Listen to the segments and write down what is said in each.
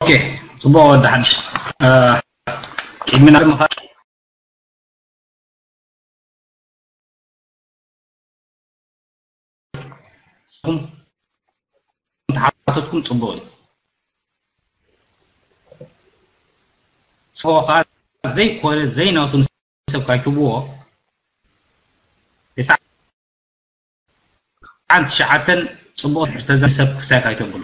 ኦኬ፣ ጽቡቕ ወዲ ሓድሽ። እ፣ ቅድሚ ናብ ምኻድ ተሓተትኩም ጽቡቕ እዩ። ሶ ኸኣ ዘይኮነ ዘይናቱ ንሰብ ካይትብዎ። ተስዓን ትሽዓተን ጽቡቕ ትሕዝቶ ዘ-፣ ሰብ ክሳይ ካይተብሉ።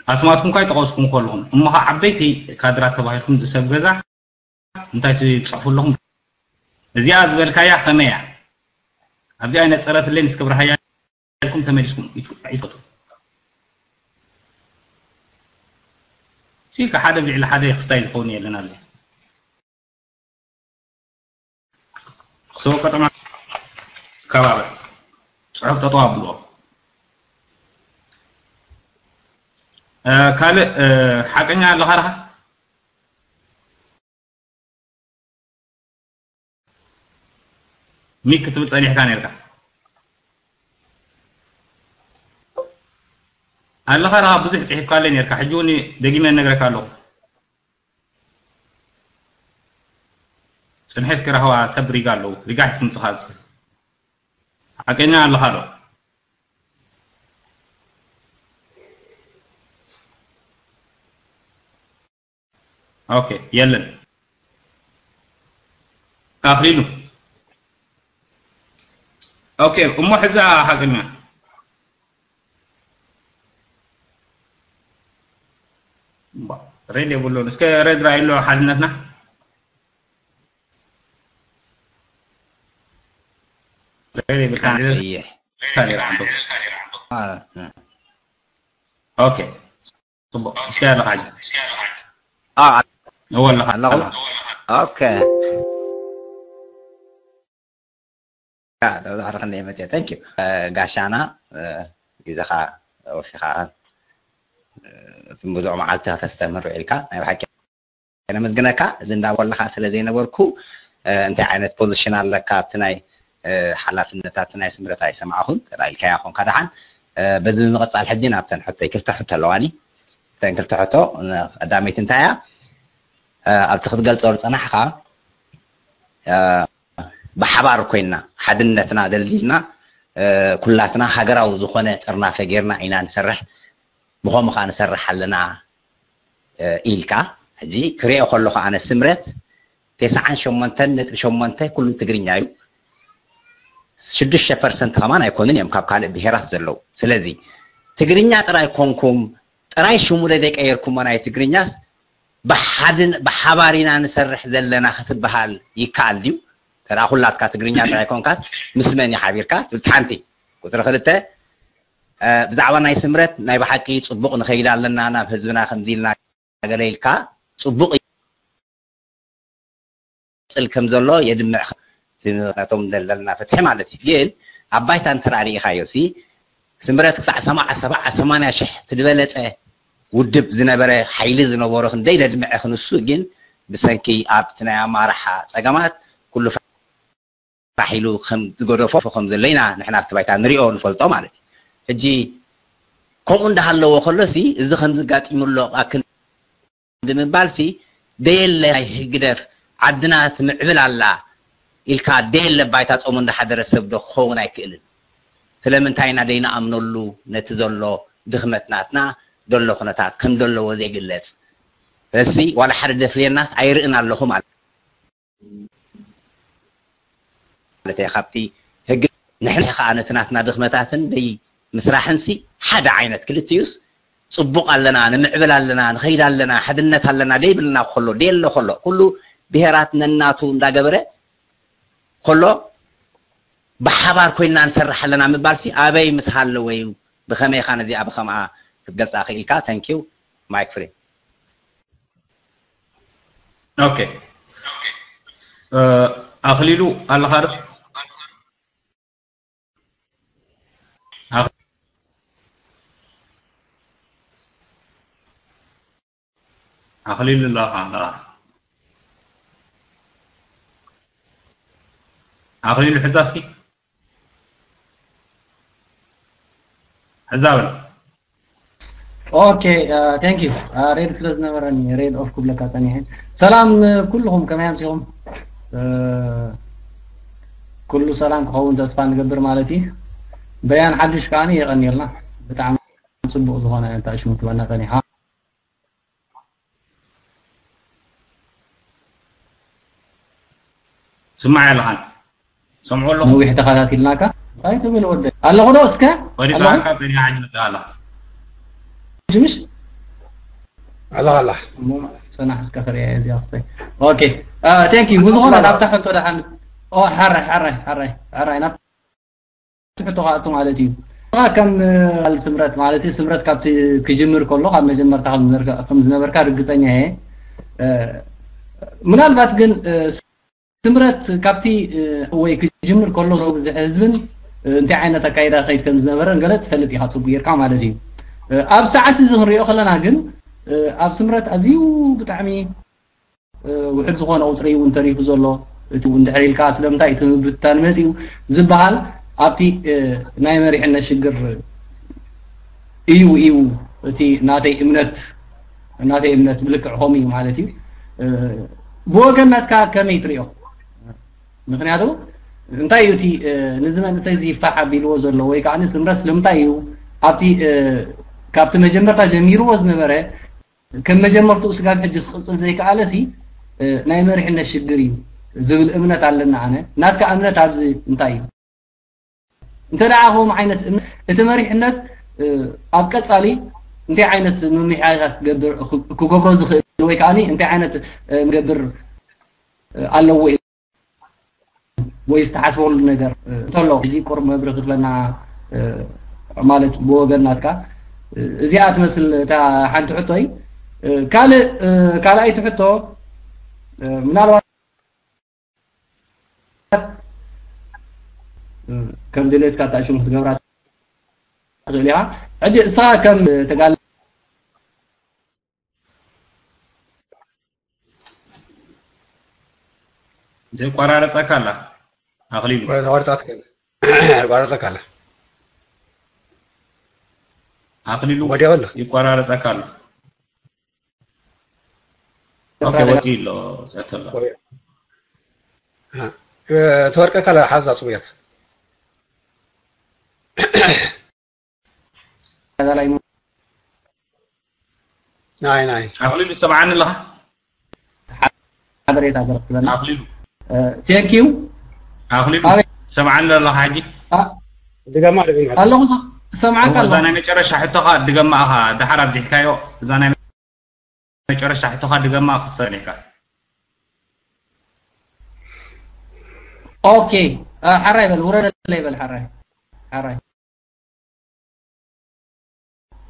ኣስማትኩም ካይጠቐስኩም ከለኹም፣ እሞ ኸዓ ዓበይቲ ካድራት ተባሂልኩም ዝሰብ ገዛ እንታይ ትጽሕፉ ኣለኹም? እዚኣ ዝበልካያ ከመይ እያ? ኣብዚኣ ነጸረትለይ፣ እስከ ብርሃያ ኢልኩም ተመሊስኩም ይት-፣ ይትፈቱ። ሲልካ ሓደ ብልዕሊ ሓደ ክስታይ ዝኸውን የለን ኣብዚ። ሰው ከተማ ከባቢ ጽሑፍ ጠጠው ኣብልዎ። እ፣ ካልእ፣ እ፣ ሓቀኛ ኣለኻ ርኻ? ሚክ ክትብል ጸኒሕካ ነርካ። ኣለኻ ርኻ ብዙሕ ጽሒፍካለይ ነርካ። ሕጂ እውን ደጊመ እነግረካ ኣለኹ። ጽንሒ እስኪ ራህዋ ሰብ ሪጋ ኣለዉ። ሪጋ ሒዝኩም ጽኻ እዚ። ሓቀኛ ኣለኻ ዶ? ኦኬ፣ የለን። ኣኽሊሉ። ኦኬ፣ እሞ ሕዛ ሓቀኛ። ባ-፣ ሬድ የብሉን። እስከ ሬድ ራእይሎ ሓድነትና። ሬድ የብልካን። እየ። ካሊራ ሓንቶ። አ፣ እ። ኦኬ። ጽቡቕ። እስከ ያለኻ ሕጂ። አ፣ እወ ኣለኻ። ኣለኹ። ኦኬ። ያ፣ ተብዛሕሪ ክንደይ መጽየ። Thank you። እ፣ ጋሻና፣ እ፣ ግዜኻ ወፊኻ፣ እ፣ እቲ ብዙሕ መዓልቲ ከተስተምህር ውዒልካ፣ ናይ ብሓቂ ነመስግነካ። እዚ እንዳበልኩ ከለኻ ስለ ዘይነበርኩ፣ እ፣ እንታይ ዓይነት ፖዚሽን ኣለካ ኣብቲ ናይ፣ እ፣ ሓላፍነታት ናይ ስምረት ኣይሰማዕኹን። ተላኢልካያ ኾንካ ደሓን። እ፣ በዚ ብምቕጻል ሕጂ ናብተን ሕቶይ ክልተ ሕቶ ኣለዋኒ። እተን ክልተ ሕቶ፣ እ፣ ቀዳመይቲ እንታይ እያ? እ፣ ኣብቲ ክትገልጾ ዝጸናሕካ፣ እ፣ ብሓባር ኮይና ሓድነትና ደልዲልና፣ እ፣ ኩላትና ሃገራዊ ዝኾነ ጥርናፈ ጌርና ኢና ንሰርሕ፣ ብኸምኡ ኸኣ ንሰርሕ ኣለና፣ እ፣ ኢልካ። ሕጂ ክሪኦ ከለኹ ኣነ ስምረት ተስዓን ሸሞንተን ነጥቢ ሸሞንተ ኩሉ ትግርኛ እዩ። ሽዱሽተ ፐርሰንት ከማን ኣይኮኑን እዮም ካብ ካልእ ብሄራት ዘለዉ። ስለዚ ትግርኛ ጥራይ ኮንኩም፣ ጥራይ ሽሙ ዶ ዘይቀየርኩሞ ናይ ትግርኛስ ብሓድን-፣ ብሓባር ኢና ንሰርሕ ዘለና ክትበሃል ይከኣል ድዩ? ተራ ኩላትካ ትግርኛ ጥራይ ኮንካስ ምስ መን እዩ ሓቢርካ? ትብል ሓንቲ። ቁጽሪ ክልተ፣ እ፣ ብዛዕባ ናይ ስምረት ናይ ብሓቂ ጽቡቕ ንኸይድ ኣለና፣ ናብ ህዝብና ከምዚ ኢልና ገለ ኢልካ፣ ጽቡቕ ይቕጽል ከም ዘሎ የድምዕ፣ ነቶም ዘለና ፍትሒ ማለት እዩ። ግን ኣብ ባይታ እንተ ርኢኻዮ ሲ፣ ስምረት ክሳዕ ሰማዓ፣ ሰብዓ፣ ሰማንያ ሽሕ እቲ ዝበለጸ ውድብ ዝነበረ፣ ሓይሊ ዝነበሮ ክንደይ ነድምዐ ክንሱ፣ ግን ብሰንኪ ኣብቲ ናይ ኣማርሓ ጸገማት ኩሉ ፋሕ ኢሉ ከም ዝገደፎ ከም ዘሎ ኢና ንሕና ኣብቲ ባይታ ንሪኦ ንፈልጦ ማለት እዩ። ሕጂ ከምኡ እንዳሃለዎ ከሎ ሲ፣ እዚ ከም ዝጋጢሙ ኣሎ ኣክን ንምባል ሲ፣ ደየለ ናይ ህግደፍ ዓድና ትምዕብል ኣላ ኢልካ ደየለ ባይታ ጾሙ እንዳሓደረ ሰብ ዶ ክኸውን ኣይክእልን? ስለምንታይ ኢና ደይንኣምነሉ ነቲ ዘሎ ድኽመት ናትና ዘሎ ኩነታት ከም ዘለዎ ዘይግለጽ? እሲ ዋላ ሓደ ደፍልየናስ ኣይርእን ኣለኹ ማለት ማለት እየ። ካብቲ ህግ ንሕና ኸዓ ነቲ ናትና ድኽመታትን ደይ ምስራሕንሲ ሓደ ዓይነት ክልቲኡስ ጽቡቕ ኣለና፣ ንምዕብል ኣለና፣ ንኸይድ ኣለና፣ ሓድነት ኣለና ደይብልና ከሎ፣ ደየለ ከሎ፣ ኩሉ ብሄራት ነናቱ እንዳገበረ ከሎ፣ ብሓባር ኮይንና ንሰርሕ ኣለና ምባልሲ ኣበይ ምስ ሃለወ እዩ? ብኸመይ ኢኻ ነዚኣ ብኸምኣ ክትገልጻ ክኢልካ? Thank you. Mic free. ኦኬ። እ፣ ኣኽሊሉ ኣለኻ ዶ? ኣኽ-፣ ኣኽሊሉ ኣለኻ፣ ኣለኻ። ኣኽሊሉ ሕዛ እስኪ። ሕዛ በል። ኦኬ፣ ቴንክ ዩ። ሬድ ስለ ዝነበረኒ ሬድ ኦፍ ክብለካ ጸኒሐ። ሰላም ኩልኹም፣ ከመይ ኣምሲኹም? ኩሉ ሰላም ክኸውን ተስፋ ንገብር ማለት እዩ። በያን ሓድሽ ከዓኒ የቐንየልና። ብጣዕሚ ጽቡቕ ዝኾነ እንታይ ሽሙ ትበና ጸኒሓ። ስማዕ ኣለኻን ሰምዑ ኣለኹ። ነዊሕ ተኸታቲልናካ። እንታይ ትብል ወደ ኣለኹ ዶ እስከ? ወዲ ኣለኹ? ሰዓትካ ጸኒሓ ይመጽእ ኣላ። ትንሽ ኣለኻ ኣላ። እሞ ጸናሕ እስከ ክሪኣ እዚኣ ክስተይ። ኦኬ። ቴንክ ዩ። ብዝኾነ ናብታ ሕቶ ደሓን። ኦ፣ ሓራይ፣ ሓራይ፣ ሓራይ፣ ሓራይ። ናብቲ ሕቶ ክኣቱ ማለት እዩ። ንስኻ ከም በዓል ስምረት ማለት እዩ፣ ስምረት ካብቲ ክጅምር ከሎ፣ ካብ መጀመርታ ከም ዝነበርካ፣ ከም ዝነበርካ ርግጸኛ እየ። እ፣ ምናልባት ግን፣ እ፣ ስምረት ካብቲ፣ እ፣ ወይ ክጅምር ከሎ፣ ብዝሒ ህዝብን፣ እ፣ እንታይ ዓይነት ኣካይዳ ከይድ ከም ዝነበረን ገለ ትፈልጥ ኢኻ ጽቡቅ ጌርካ ማለት እዩ። እ፣ ኣብ ሰዓት እዚ ክንሪኦ ከለና ግን፣ እ፣ ኣብ ስምረት ኣዝዩ ብጣዕሚ፣ እ፣ ውሑድ ዝኾነ ቁጽሪ እዩ እውን ተሪፉ ዘሎ። እቲ እውን ድሕሪ ኢልካ ስለምንታይ እቲ ምብትታን መጺኡ ዝበሃል ኣብቲ፣ እ፣ ናይ መሪሕነት ሽግር እዩ፣ እዩ እቲ ናተይ እምነት፣ ናተይ እምነት ብልክዕ ከምኡ እዩ ማለት እዩ። እ፣ ብወገን ናትካ ከመይ ትሪኦ? ምክንያቱ እንታይ እዩ እቲ፣ እ፣ ንዚ መንእሰይ እዚ ይፋሕ ኣቢልዎ ዘሎ ወይ ከዓ ስምረት ስለምንታይ እዩ ኣብቲ፣ እ፣ ካብቲ መጀመርታ ጀሚርዎ ዝነበረ ከም መጀመርትኡ ስጋብ ሕጂ ክቕጽል ዘይከኣለ ሲ፣ እ፣ ናይ መሪሕነት ሽግር እዩ ዝብል እምነት ኣለና። ኣነ ናትካ እምነት ኣብዚ እንታይ እዩ? እንተ ደኣ ከምኡ ዓይነት እምነት፣ እቲ መሪሕነት፣ እ፣ ኣብ ቀጻሊ እንታይ ዓይነት ምምሕያሻት ክገብር፣ ክገብሮ ዝኽእል ወይ ከዓኒ እንታይ ዓይነት፣ እ፣ ክገብር፣ እ፣ ኣለዎ ወይ ዝተሓስበሉ ነገር፣ እ፣ እንተሎ ሕጂ ቁሩብ መብርሂ ክትበና፣ እ፣ ማለት እዩ ብወገን ናትካ። እ፣ እዚኣ ትመስል እታ ሓንቲ ሕቶይ። እ፣ ካልእ፣ እ፣ ካልኣይቲ ሕቶ፣ እ፣ ምናልባት፣ እ፣ ከም ድሌትካ እታ ሽሙ ክትገብራ ትኽእል ኢኻ። ሕጂ እሳ ከም ተጋል ዘይቋራረጸካ ኣላ ኣኽሊሉ። ተቋርጻት ከለ ተቋርጻት ከለ ኣኽሊሉ ወዲያ ከለ ይቋራረጸካ ኣሎ። ኦኬ፣ ወፂ ኣሎ፣ ወፂ ኣሎ። ተወርቀ ከለ ሓዛ ጽቡያት ተጋዳላይ ናይ ናይ ኣኽሊሉ ትሰምዓኒ ኣለኻ? ሓበሬታ ዘረክበና። ኣኽሊሉ ቴንክ ዩ። ኣኽሊሉ ኣቤት። ትሰምዓኒ ኣለኻ? ሕጂ ድገማ ድገማ ኣለኹ፣ ሰምዓካ እዛ ኣለኹ። ናይ መጨረሻ ሕቶኻ ድገማ ኢኻ። ድሓር ኣብዚሕካዮ። እዛ ናይ መጨረሻ ሕቶኻ ድገማ ክሰኒካ። ኦኬ፣ እ፣ ሓራይ በል፣ ውረደለይ በል፣ ሓራይ፣ ሓራይ።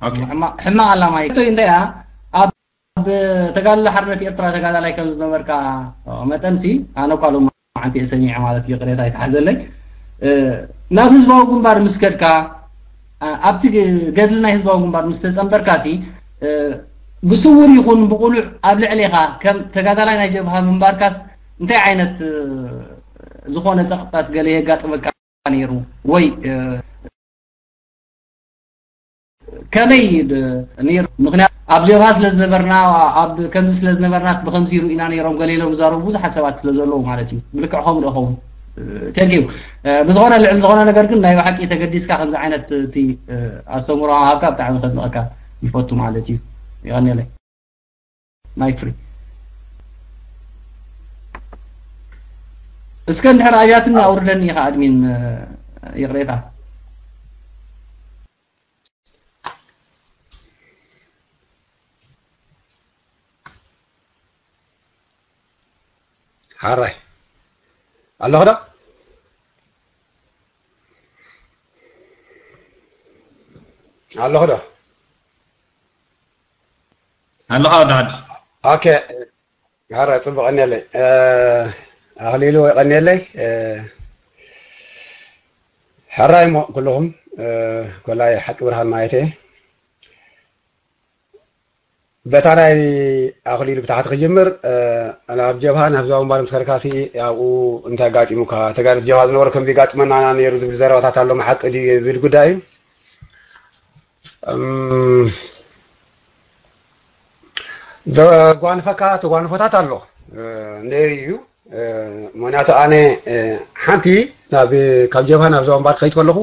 ኦኬ። ሕማ-፣ ሕማቕ ኣላማ እዩ። እንታይ እያ? ኣብ ተጋድሎ ሓርነት ኤርትራ ተጋዳላይ ከም ዝነበርካ መጠን ሲ፣ ኣነ እኳ ሎማዓንቲ እየ ሰሚዐ ማለት እዩ፣ ይቕሬታ ይትሓዘለይ። እ፣ ናብ ህዝባዊ ግንባር ምስ ከድካ፣ እ፣ ኣብቲ ግ-፣ ገድሊ ናይ ህዝባዊ ግንባር ምስ ተጸንበርካ ሲ፣ እ፣ ብስውር ይኹን ብቕሉዕ ኣብ ልዕሌኻ ከም ተጋዳላይ ናይ ጀብሃ ምንባርካስ እንታይ ዓይነት፣ እ፣ ዝኾነ ጸቕጥታት ገለ የጋጥመካ ነይሩ ወይ፣ እ፣ ከመይ ድ-፣ ነይሩ? ምኽንያቱ ኣብ ጀብሃ ስለ ዝነበርና፣ ኣብ ከምዚ ስለ ዝነበርናስ ብኸምዚ ርኡና ነይሮም ገለ ኢሎም ዝዛረቡ ብዙሓት ሰባት ስለ ዘለዉ ማለት እዩ። ብልክዕ ከምኡ ዶ ይኸውን? ቴንክ ዩ። ብዝኾነ ልዕሊ ዝኾነ ነገር ግን ናይ ብሓቂ ተገዲስካ ከምዚ ዓይነት እቲ፣ እ፣ ኣስተምህሮ ሃብካ ብጣዕሚ ከድንቐካ ይፈቱ ማለት እዩ። የቐንየለይ። ማይክ ፍሪ። እስከ እንድሕር ኣብያትኒ ኣውርደኒ ኢኻ ኣድሚን፣ እ፣ ይቕሬታ። ሓራይ ኣለኹ ዶ? ኣለኹ ዶ? ኣለኻ ወዲ ዓዲ። ኦኬ። ሓራይ ጽቡቕ፣ ቀንየለይ። እ፣ ኣኽሊሉ ወይ ቀንየለይ። እ፣ ሕራይ እሞ ኩልኹም፣ እ፣ ኮላይ ሓቂ ብርሃን ማለት እየ። በታ ናይ ኣኽሊሉ ብታሕቲ ክጅምር፣ እ፣ ኣብ ጀብሃ ናብ ህዝባዊ ግንባር ምስ ከድካሲ ኣብኡ እንታይ ኣጋጢሙካ? ተጋደልቲ ጀብሃ ዝነበሩ ከምዚ ይጋጥመና ነይሩ ዝብል ዘረባታት ኣሎ፣ ሓቂ ድዩ ዝብል ጉዳይ እዩ። እም፣ ዘጓንፈካ ተጓንፎታት ኣሎ። እንደ እዩ። ምክንያቱ ኣነ ሓንቲ ናብ ካብ ጀብሃ ናብ ዞባ ምባር ክኸይድ ከለኹ፣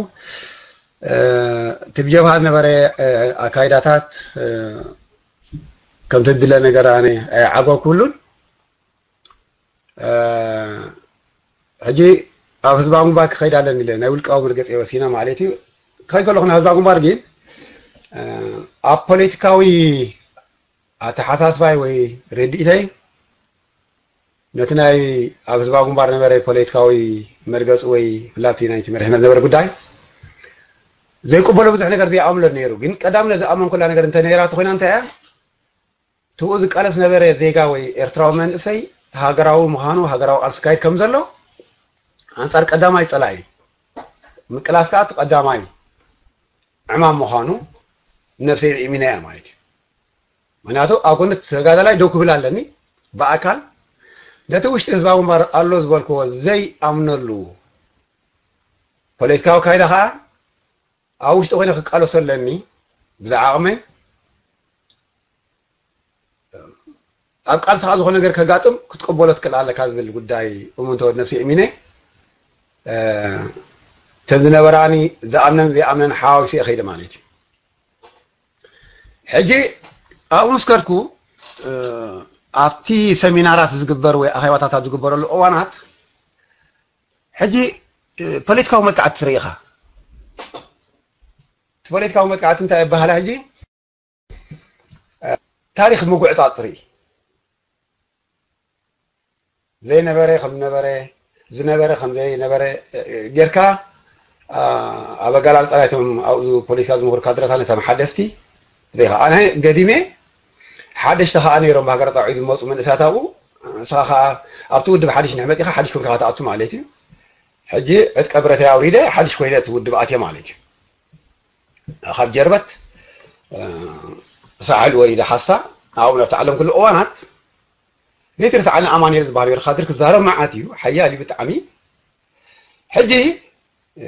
እቲ ብጀብሃ ዝነበረ ኣካይዳታት፣ ከምቲ ድለ ነገር ኣነ ኣይዓገኩሉን። ሕጂ ኣብ ህዝባዊ ግንባር ክኸይድ ኣለኒ ኢለ ናይ ውልቃዊ መርገፂ ወሲነ ማለት እዩ። ክኸይድ ከለኹ ናብ ህዝባዊ ግንባር ግን፣ ኣብ ፖለቲካዊ ኣተሓሳስባይ ወይ ርድኢተይ፣ ነቲ ናይ ኣብ ህዝባዊ ግንባር ነበረ ፖለቲካዊ መርገፂ ወይ ፍላቲ ናይቲ መሪሕነት ነበረ ጉዳይ ዘይቅበሎ ብዙሕ ነገር ዘይኣምሎ ነይሩ። ግን ቀዳም ነዚ ኣመንኩላ ነገር እንተ ነይራ ተኾይና እንታይ እያ? ትብኡ ዝቃለስ ነበረ ዜጋ ወይ ኤርትራዊ መንእሰይ ሃገራዊ ምዃኑ፣ ሃገራዊ ቃልሲ ካይድ ከም ዘሎ ኣንጻር ቀዳማይ ጸላኢ ምቅላስ ከኣ እቲ ቀዳማይ ዕማም ምዃኑ ነብሰይ ኢሚና እያ ማለት እዩ። ምክንያቱ ኣብ ጎኒ እቲ ተጋዳላይ ደው ክብል ኣለኒ ብኣካል። ነቲ ውሽጢ ህዝባዊ ግንባር ኣሎ ዝበልክዎ ዘይኣምነሉ ፖለቲካዊ ካይዳ ከኣ ኣብ ውሽጢ ኮይነ ክቃለሶ ኣለኒ ብዝዓቕመይ። ኣብ ቃልስኻ ዝኾነ ነገር ከጋጥም ክትቅበሎ ትክእል ኣለካ ዝብል ጉዳይ እሙን ተወድ ነብሲ እሚነ፣ እ፣ ተን ዝነበራኒ ዝኣምነን ዘይኣምነን ሓዋዊሰ እየ ከይደ ማለት እዩ። ሕጂ ኣብኡ ምስ ከድኩ፣ እ፣ ኣብቲ ሰሚናራት ዝግበር ወይ ኣኼባታት ኣብ ዝግበረሉ እዋናት፣ ሕጂ፣ እ፣ ፖለቲካዊ መጥቃዕቲ ትርኢ ኢኻ። እቲ ፖለቲካዊ መጥቃዕቲ እንታይ ይበሃላ ሕጂ? እ፣ ታሪኽ ምጉዕጻጽ ትርኢ። ዘይነበረ ከም ነበረ፣ ዝነበረ ከም ዘይነበረ፣ እ፣ ጌርካ፣ እ፣ ኣብ ኣገላልጻ ናይቶም ኣብኡ ፖለቲካ ዝምኽሩ ካድረታት ነቶም ሓደስቲ ትርኢ ኢኻ። ኣነ ገዲመ፣ ሓደሽቲ ከኣ ነይሮም ብሃገር ኣጻውዒ ዝመጹ መንእሰያት ኣብኡ። ንስኻ ከኣ ኣብቲ ውድብ ሓድሽ እንድሕር መጺኻ ሓድሽ ኮንካ ክትኣቱ ማለት እዩ። ሕጂ ዕጥቀ ብረተይ ኣውሪደ ሓድሽ ኮይነ እቲ ውድብ ኣትየ ማለት እዩ። ካብ ጀርበት፣ እ፣ ሳሕል ወሪደ ሓሳ ኣብኡ ናብ ተዓለምኩሉ እዋናት ዘይትርስዓኒ ኣማኑኤል ዝበሃል ወዲ ካድር ክዛረብ መዓት እዩ፣ ሓያል እዩ ብጣዕሚ። ሕጂ፣ እ፣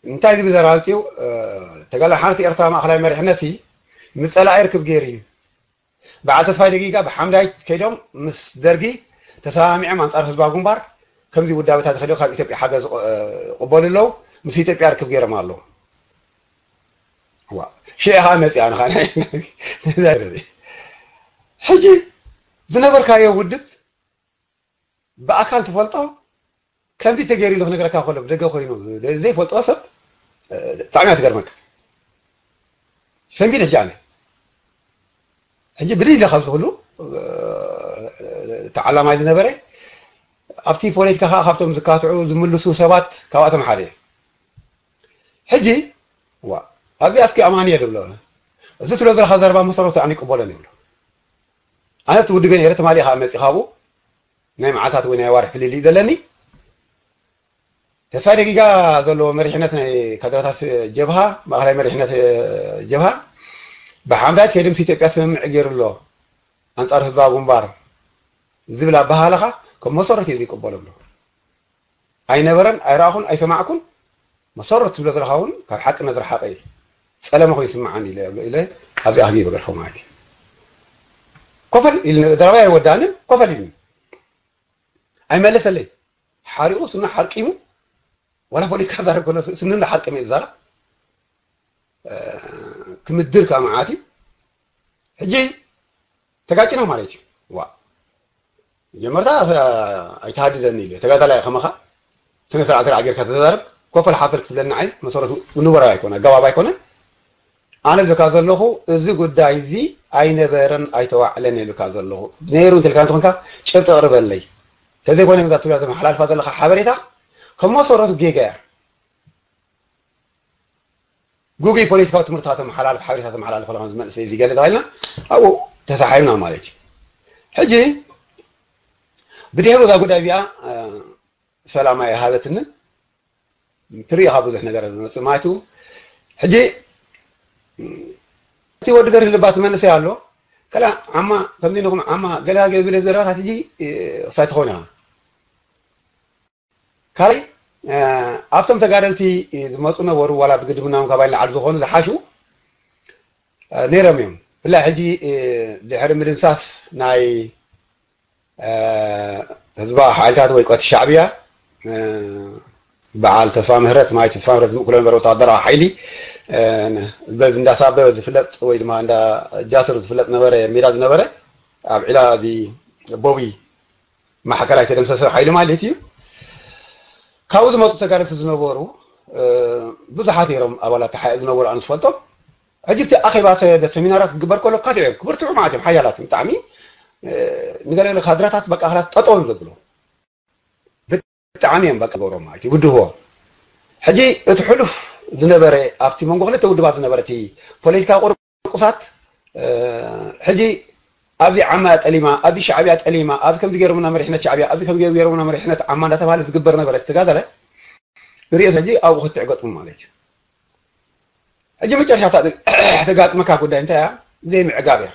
እንታይ ዝብል ዘራልፅዩ፣ እ፣ ተጋዳላይ ሓርነት ኤርትራ ማእኸላይ መሪሕነትሲ ምስ ፀላኢ ርክብ ገይሩ እዩ። በዓል ተስፋይ ደጊጋ ብሓምዳይት ከይዶም ምስ ደርጊ ተሰማሚዖም ኣንጻር ህዝባዊ ግንባር ከምዚ ውዳበታት ከይዶም ካብ ኢትዮጵያ ሓገዝ እ፣ ይቕበሉ ኣለዉ። ምስ ኢትዮጵያ ርክብ ገይሮም ኣለዉ። ዋ፣ ሽዑ ኸዓ መፂኣ ንኻ ናይ፣ ናይ፣ ናይ፣ ሕጂ ዝነበርካዮ ውድብ ብኣካል ትፈልጦ፣ ከምዚ ተገይሩ ኢሉ ክነግረካ ከሎ ብደገ ኮይኑ ዘይፈልጦ ሰብ፣ እ፣ ብጣዕሚ እያ ትገርመካ። ሰንቢደ ሕጂ ኣነ። ሕጂ ብድይ ኢለ ካብዚ ኩሉ፣ እ፣ ተዓላማይ ዝነበረ፣ ኣብቲ ፖለቲካ ከዓ ካብቶም ዝካትዑ ዝምልሱ ሰባት ካብኣቶም ሓደ እየ። ሕጂ፣ ዋ፣ ኣብዚ ኣስኪ ኣማኒ እየ ድብሎ። እዚ ትብሎ ዘለኻ ዘረባ መሰረቱ ኣነ ይቅበሎን ይብሎ። ኣነ እቲ ውድብ እየ ነይረ፣ ትማሊ ከዓ መፂእ ካብኡ ናይ መዓልታት ወይ ናይ ኣዋርሕ ፍልልይ ዘለኒ። ተስፋይ ደጊጋ ዘለዎ መሪሕነት ናይ ካድረታት ጀብሃ፣ ማእኸላይ መሪሕነት ጀብሃ፣ ብሓምዳይት ከይዲ ምስ ኢትዮጵያ ስምምዕ ገይሩ ኣሎ ኣንጻር ህዝባዊ ግንባር ዝብል ኣበሃህላኻ ከም መሰረት እየ ዘይቅበሎ ኣሎ። ኣይነበረን፣ ኣይረኣኹን፣ ኣይሰማዕኩን። መሰረት ትብሎ ዘለኻ እውን ካብ ሓቂ ነዝረሓቐ እዩ። ጸለመ ኮይኑ ይስምዓኒ ኢለ፣ ኢለ ኣብዚ ኣህጊ በገርፎ ማለት እዩ። ኮፈል ኢሉ፣ ዘረባይ ኣይወዳእንን፣ ኮፈል ኢሉ። ኣይመለሰለይ። ሓሪቑ ስኑ ሓርቂሙ፣ ዋላ ፖለቲካ ዛረብ ከሎ ስኑ እንዳ ሓርቂሙ እዩ ዝዛረብ። እ፣ ክምድር ከዓ መዓት እዩ። ሕጂ ተጋጭና ማለት እዩ። ዋ። መጀመርታ፣ እ፣ ኣይተሃድደኒ ኢለ። ተጋዳላይ ከማኻ ስነ ስርዓት ርዓ ጌርካ ተዛረብ። ኮፈል ሓፈል ክትብለኒ ዓይ መሰረቱ ንቡር ኣይኮነ፣ ኣገባብ ኣይኮነ። ኣነ ዝብለካ ዘለኹ፣ እዚ ጉዳይ እዚ ኣይነበረን ኣይተዋዕለን እየ ዝብለካ ዘለኹ። ነይሩ እንተልካ እንተኾንካ ጭብጢ ኣቕርበለይ። ተዘይኮነ ግን እዛ ትብላ ተመሓላልፋ ዘለኻ ሓበሬታ ከም መሰረቱ ጌጋ እያ። ጉጉይ ፖለቲካዊ ትምህርትኻ ተመሓላልፍ፣ ሓበሬታ ተመሓላልፍ ከለኻ፣ እዚ መንእሰይ እዚ ገለ ተባሂልና ኣብኡ ተሳሒብና ማለት እዩ። ሕጂ ብድሕሪ እዛ ጉዳይ እዚኣ፣ እ፣ ሰላም ኣይሃበትንን። ትርኢ ኢኻ ብዙሕ ነገር ዝመጽእ ማለት እዩ። ሕጂ እቲ ወዲ ገርህ ልባ እቲ መንእሰይ ኣሎ። ከላ ዓማ ከምዚ ንኹም ዓማ ገለ ገለ ዝብለ ዘረባታት ሕጂ፣ እ፣ ክሳይ ትኸውን ኢኻ። ካልኣይ፣ እ፣ ኣብቶም ተጋደልቲ ዝመጹ ነበሩ፣ ዋላ ብግድምናም ካብ ኣይንላዓል ዝኾኑ ዝሓሹ፣ ነይሮም እዮም። ብፍላይ ሕጂ ድሕሪ ምድምሳስ ናይ ህዝባዊ ሓይልታት ወይ ቀቲ ሻዕብያ፣ በዓል ተስፋ ምህረት፣ ማይ ተስፋ ምህረት ዝምእክሎ ነበረ ወታደራዊ ሓይሊ፣ በዚ እንዳሳበ ዝፍለጥ ወይ ድማ እንዳ ጃስር ዝፍለጥ ነበረ፣ ሜዳ ዝነበረ፣ ኣብ ዒላ እዚ ቦቢ ማእከላይ ተደምሰሰ ሓይሊ ማለት እዩ። ካብኡ ዝመፁ ተጋደልቲ ዝነበሩ ብዙሓት ነይሮም፣ ኣባላት ተሓኤ ዝነበሩ ኣነ ዝፈልጦም። ሕጂ እቲ ኣኼባ ሰ-፣ ሰሚናራት ክግበር ከሎ ካትዕ እዮም፣ ክብርትዑ ማለት እዮም፣ ሓያላት እዮም ብጣዕሚ። ንገለገለ ካድረታት በቃ ክላስ ጠጠው እዮም ዘብሎ። ብጣዕሚ እዮም በቃ ገብሮም ማለት እዩ፣ ይብድህዎ። ሕጂ እቲ ሕሉፍ ዝነበረ ኣብቲ መንጎ ክልተ ውድባት ዝነበረ እቲ ፖለቲካ ቁርቁሳት፣ ሕጂ ኣብዚ ዓማ ጠሊማ፣ ኣብዚ ሻዕብያ ጠሊማ፣ ኣብዚ ከምዚ ገይሮምና መሪሕነት ሻዕብያ፣ ኣብዚ ከምዚ ገይሮምና መሪሕነት ዓማ እንዳተባሃለ ዝግበር ነበረ ተጋዳላይ፣ ንሪኦ ሕጂ ኣብኡ ክትዕ ገጥሙ ማለት እዩ። ሕጂ መጨረሻ እታ ተጋጥመካ ጉዳይ እንታይ እያ? ዘይምዕጋብ እያ።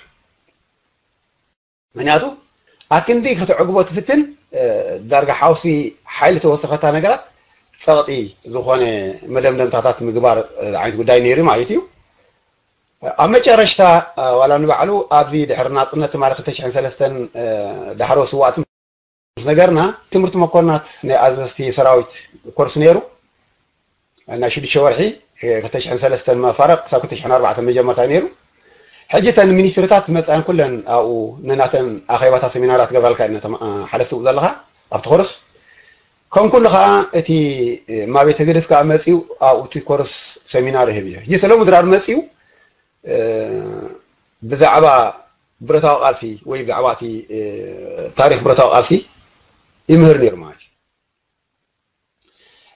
ምክንያቱ ኣክንዲ ከተዕግቦ ትፍትን፣ ዳርጋ ሓውሲ ሓይሊ ተወሰኸታ ነገራት ጸቕጢ ዝኾነ መደምደምታታት ምግባር ዓይነት ጉዳይ ነይሩ ማለት እዩ። ኣብ መጨረሽታ ዋላ ንባዕሉ ኣብዚ ድሕሪ ናጽነት ትማሊ ክልተ ሽሕን ሰለስተን ዳሕሮ ስዋእቲ ምስ ነገርና፣ ትምህርቲ መኮንናት ናይ ኣዘዝቲ ሰራዊት ኮርስ ነይሩ። ናይ ሽዱሽተ ወርሒ፣ ክልተ ሽሕን ሰለስተን መፋረቕ ክሳብ ክልተ ሽሕን ኣርባዕተን መጀመርታ ነይሩ። ሕጂ እተን ሚኒስትሪታት መፅኣን ኩለን ኣብኡ ንናተን ኣኼባታት ሰሚናራት ገብራልካ እነ ተማ-፣ ሓለፍቲ ዘለኻ ኣብቲ ኮርስ። ከም ኩሉ ከዓ እቲ ማቤት ህግድፍ ከዓ መፅዩ ኣብኡ እቲ ኮርስ ሰሚናር ይህብ እዩ። ሕጂ ሰለሙ ድራር መፅዩ ብዛዕባ ብረታዊ ቃልሲ ወይ ብዛዕባ እቲ ታሪክ ብረታዊ ቃልሲ ይምህር ነይሩ ማለት እዩ።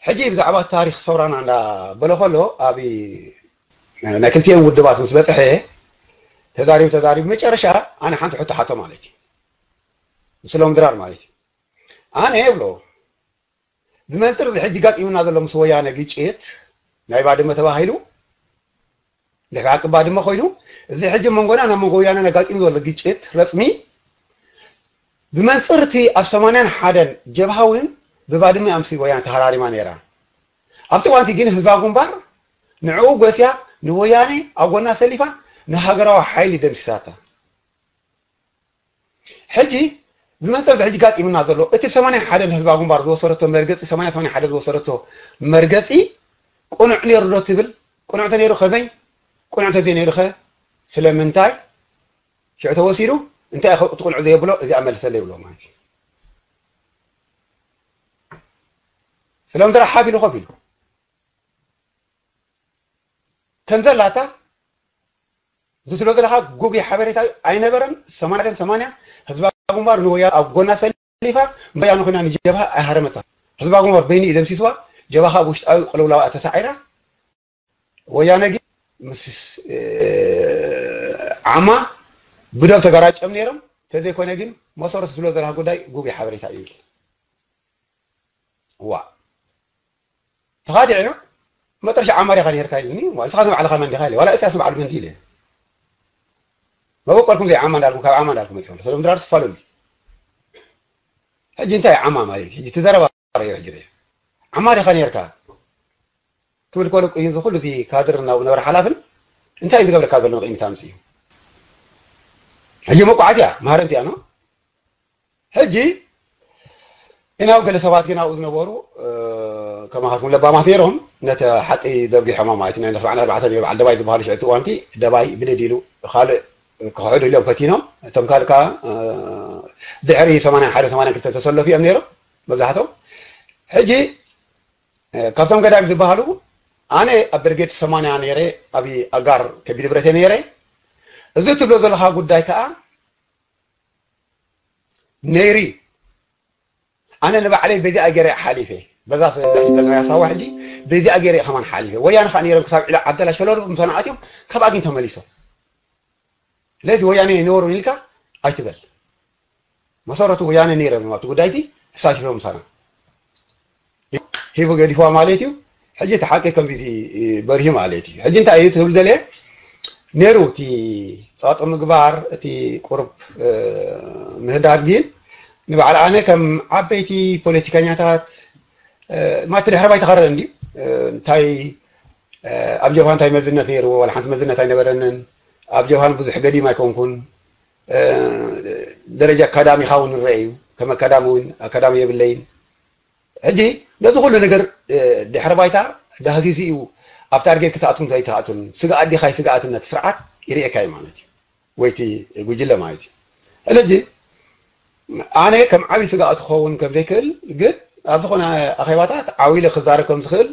ሕጂ ብዛዕባ ታሪክ ሰውራና እንዳበለ ከሎ ኣብ ናይ ክልቲኦም ውድባት ምስ በፅሐ ተዛሪቡ ተዛሪቡ መጨረሻ ኣነ ሓንቲ ሕቶ ሓቶ ማለት እዩ። ምስሎም ድራር ማለት እዩ። ኣነ የብሎ ብመንፅር እዚ ሕጂ ጋጢሙና ዘሎ ምስ ወያነ ግጭት ናይ ባድመ ተባሂሉ ድሕሪ ዓቂ ባድመ ኮይኑ፣ እዚ ሕጂ መንጎና ናብ መንጎ ወያነ ኣጋጢሙ ዘሎ ግጭት ረፅሚ ብመንፅር እቲ ኣብ ሰማንያን ሓደን ጀብሃ እውን ብባድመ ኣምሲ ወያነ ተሃራሪማ ነይራ። ኣብቲ እዋንቲ ግን ህዝባ ግንባር ንዕኡ ጎስያ ንወያነ ኣብ ጎና ሰሊፋ ንሃገራዊ ሓይሊ ደምሲሳታ። ሕጂ ብመንፅር እዚ ሕጂ ጋጢሙና ዘሎ እቲ ብ ሰማንያ ሓደን ህዝባ ግንባር ዝወሰደቶ መርገፂ ሰማንያ ሰማንያ ሓደ ዝወሰደቶ መርገፂ ቅኑዕ ነይሩ ዶ ትብል? ቅኑዕ ተነይሩ ከመይ? ቅኑዕ ተዘይነይሩ ከ ስለምንታይ? ሽዑ ተወሲዱ እንታይ እቲ ቅኑዕ ዘየብሎ እዚኣ መልሰለይ ይብሎ ማለት እዩ። ስለምንታይ ሓፍ ኢሉ ኮፍ ኢሉ ከም ዘላታ እዚ ትብሎ ዘለካ ጉጉይ ሓበሬታ ኣይነበረን። ሰማንያ ሰማንያ ህዝባ ግንባር ንወያ ኣብ ጎና ሰሊፋ ንወያነ ኮይና ንጀብሃ ኣይሃረመታ። ህዝባ ግንባር በይኑ እዩ ደምሲስዋ። ጀብሃ ውሽጣዊ ቅልውላው ተሳዒራ። ወያነ ግን ምስ ዓማ ብደም ተገራጨም ነይሮም። ተዘይኮነ ግን መሰረቱ ትብሎ ዘለካ ጉዳይ ጉጉይ ሓበሬታ እዩ። ዋ ተኻቲዐዮ መጠረሻ ዓማር ኢኻ ነርካ ኢሉኒ። ዋ ንስኻ ንባዕልኻ መን ዲኻ ኢለ ዋላ እሳያስ ንባዕሉ መን ኢለ መበቆልኩም ዘይ ዓማ እንዳልኩም ካብ ዓማ እንዳልኩም መፅእ ሰሎም ድራር ስፋለሉ። ሕጂ እንታይ ዓማ ማለት ሕጂ ትዘረባ ዮ ሕጂ ርእ ዓማ ዲኻ ነርካ ክብል ከሎ ቅይም ዝኩሉ እዚ ካድር ናብኡ ነበረ ሓላፍን እንታይ እዩ ዝገብረካ ዘሎ ንቕድሚት ኣምፅኡ። ሕጂ መቋዓት እያ መሃረምቲ እያ ነው። ሕጂ ኢናው ገለ ሰባት ግን ኣብኡ ዝነበሩ ከማኻትኩም ለባማት ነይሮም ነቲ ሓቂ ዘርጊሖማ ማለት እዩ። ናይ ሰብዓን ኣርባዕተን ነይሩ በዓል ደባይ ዝበሃሉ ሽዕቲ እዋንቲ ደባይ ብድድ ኢሉ ካልእ ክሕዱ ኢሎም ፈቲኖም እቶም ካልእ ከዓ ድሕሪ ሰማንያን ሓደ ሰማንያን ክልተ ተሰለፉ እዮም ነይሮም መብዛሕቶም። ሕጂ ካብቶም ገዳይም ዝበሃሉ ኣነ ኣብ ብርጌድ ሰማንያ ነይረ ኣብ ኣጋር ከቢድ ብረተ ነይረ። እዚ ትብሎ ዘለካ ጉዳይ ከዓ ነይሪ ኣነ ንባዕለይ በዚኣ ገይረ ሓሊፈ። በዛ ዘለና ሳዋ ሕጂ በዚኣ ገይረ ከማን ሓሊፈ። ወያነ ከዓ ነይሮም ክሳብ ዒላ ዓብደላ ሸለሉ ምሳና ኣትዮም ካብ ኣግኝ ተመሊሶም። ስለዚ ወያነ ይነበሩን ኢልካ ኣይትበል። መሰረቱ ወያነ ነይሮም እዮም ኣብቲ ጉዳይቲ ተሳቲፎም ምሳና ሂቡ ገዲፍዋ ማለት እዩ። ሕጂ እቲ ሓቂ ከምዚ በርሂ ማለት እዩ። ሕጂ እንታይ እዩ ትብል ዘለ ነይሩ እቲ ፃጦ ምግባር እቲ ቁርብ ምህዳድ ግን ንባዕል ኣነ ከም ዓበይቲ ፖለቲከኛታት ማቲ ድሕሪ ባይታ ከረን እንድዩ እንታይ ኣብ ጀብሃ እንታይ መዝነት ነይርዎ ዋላ ሓንቲ መዝነት ኣይነበረንን። ኣብ ጀብሃን ብዙሕ ገዲም ኣይኮንኩን። ደረጃ ኣካዳሚኻ እውን ይረአ እዩ። ከም ኣካዳሚ እውን ኣካዳሚ የብለይን። ሕጂ ነዚ ኩሉ ነገር ድሕሪ ባይታ ዳህሲሱ እዩ ኣብ ታርጌት ክትኣትውን ዘይትኣትውን፣ ስግኣት ዲኻ ኣይስግኣትን ነቲ ስርዓት ይርእየካ እዩ ማለት እዩ፣ ወይ እቲ ጉጅለ ማለት እዩ። ስለዚ ኣነ ከም ዓብዪ ስግኣት ክኸውን ከም ዘይክእል፣ ግን ኣብ ዝኾነ ኣኼባታት ዓው ኢለ ክዛረብ ከም ዝኽእል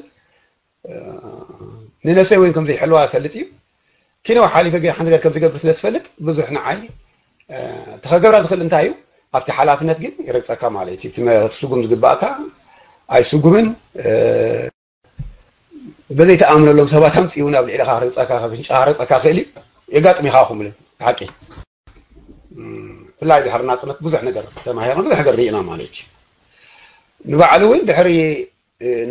ንነብሰይ እውን ከም ዘይሕልዋ ይፈልጥ እዩ። ኪነው ሓሊፈ ገ ሓንቲ ነገር ከም ዝገብር ስለ ዝፈልጥ ብዙሕ ንዓይ እቲ ከገብራ ዝኽእል እንታይ እዩ? ኣብቲ ሓላፍነት ግን ይረግጸካ ማለት እዩ። እቲ መ- ስጉም ዝግባእካ ኣይስጉምን። በዘይ ተኣምነሎም ሰባት ኣምጺኡ ናብ ልዕሊኻ ክረግጸካ፣ ከፍንጫኻ ክረግጸካ ክእል እዩ። የጋጥም ኢኻ ክምሉ ሓቂ። ብፍላይ ድሕሪ ናጽነት ብዙሕ ነገር ተማሂርና፣ ብዙሕ ነገር ርኢና ማለት እዩ። ንባዕሉ እውን ድሕሪ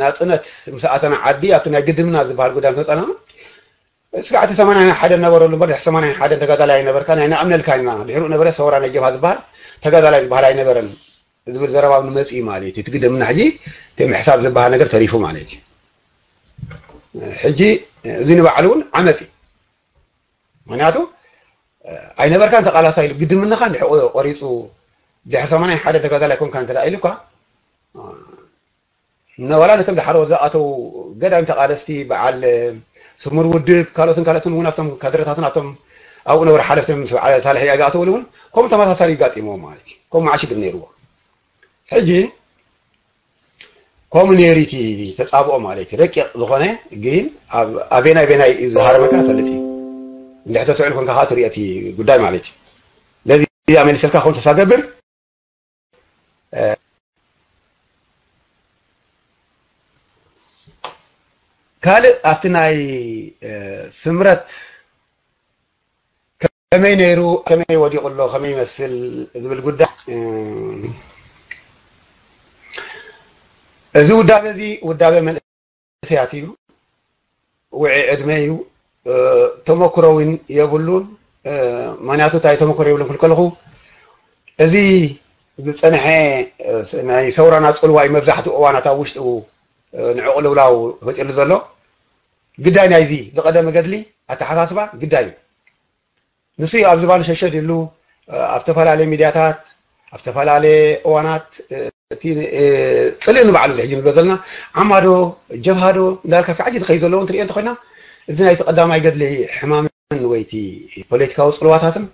ናጽነት ምስ ኣተና ዓዲ ኣብቲ ናይ ግድምና ዝበሃል ጉዳይ ምስ መጸና ስጋዕቲ ሰማንያን ሓደን ነበረሉ እምበር ድሕሪ ሰማንያን ሓደን ተጋዳላይ ኣይነበርካን ኣይንኣምነልካን ኢና። ድሕሪኡ ነበረ ሰውራ ናይ ጀብሃ ዝበሃል ተጋዳላይ ዝበሃል ኣይነበረን ዝብል ዘረባ እውን መጺኡ ማለት እዩ። እቲ ግድምና ሕጂ እቲ ምሕሳብ ዝበሃል ነገር ተሪፉ ማለት እዩ። ሕጂ እዚ ንባዕሉ እውን ዓመጽ እዩ። ምክንያቱ ኣይነበርካን ተቃላሳይ ኢሉ ግድምናኻ እንድሕር ቆሪፁ ድሕሪ ሰማንያን ሓደን ተጋዳላይ ኮንካ እንተ ኢሉካ ነዋላ ነቶም ድሓር ዝኣተው ገዳይም ተቃለስቲ በዓል ስሙር ውድብ ካልኦትን ካልኦትን እውን ኣብቶም ካድረታትን ኣብቶም ኣብኡ ነበሩ ሓለፍትን ምስ በዓል ሳልሕ ኢያ ዝኣተውሉ እውን ከምኡ ተመሳሳሊ ይጋጢምዎ ማለት እዩ። ከምኡ መዓት ሽግር ነይርዎ። ሕጂ ከምኡ ነይሩ እቲ ተጻብኦ ማለት እዩ። ረቂቕ ዝኾነ ግን ኣብ ኣበናይ ኣበናይ እዩ ዝሃረመካ ፈልጥ እዩ። እንድሕር ተስዕል ኮንካ ከዓ ትሪኦ እቲ ጉዳይ ማለት እዩ። ነዚ ኣመሊሰልካ ክኸውን ተስፋ ገብር። ካልእ ኣብቲ ናይ ስምረት ከመይ ነይሩ፣ ከመይ ወዲቑ ኣሎ፣ ከመይ ይመስል ዝብል ጉዳይ እዚ ውዳበ እዚ ውዳበ መንእሰያት እዩ። ውዒ ዕድመ እዩ። ተመክሮ እውን የብሉን። ምክንያቱ እንታይ ተመክሮ የብሉን ክብል ከለኹ እዚ ዝፀንሐ ናይ ሰውራና ፅልዋ እዩ መብዛሕትኡ እዋናት ኣብ ውሽጡ ንዕቑልውላው ፈጢርሉ ዘሎ። ግዳይ ናይዚ ዝቐደመ ገድሊ ኣተሓሳስባ ግዳይ እዩ። ንሱ እዩ ኣብ ዝባኑ ሸሸት ኢሉ ኣብ ዝተፈላለየ ሚድያታት ኣብ ዝተፈላለየ እዋናት እቲ ፅልኢ ንባዕሉ ዝሕጂ ንብሎ ዘለና ዓማዶ ጀብሃዶ እንዳልካ ስዓጅ ዝኸይ ዘለውን ትሪኦ እንተኮይና እዚ ናይቲ ቀዳማይ ገድሊ ሕማምን ወይ እቲ ፖለቲካዊ ፅልዋታትን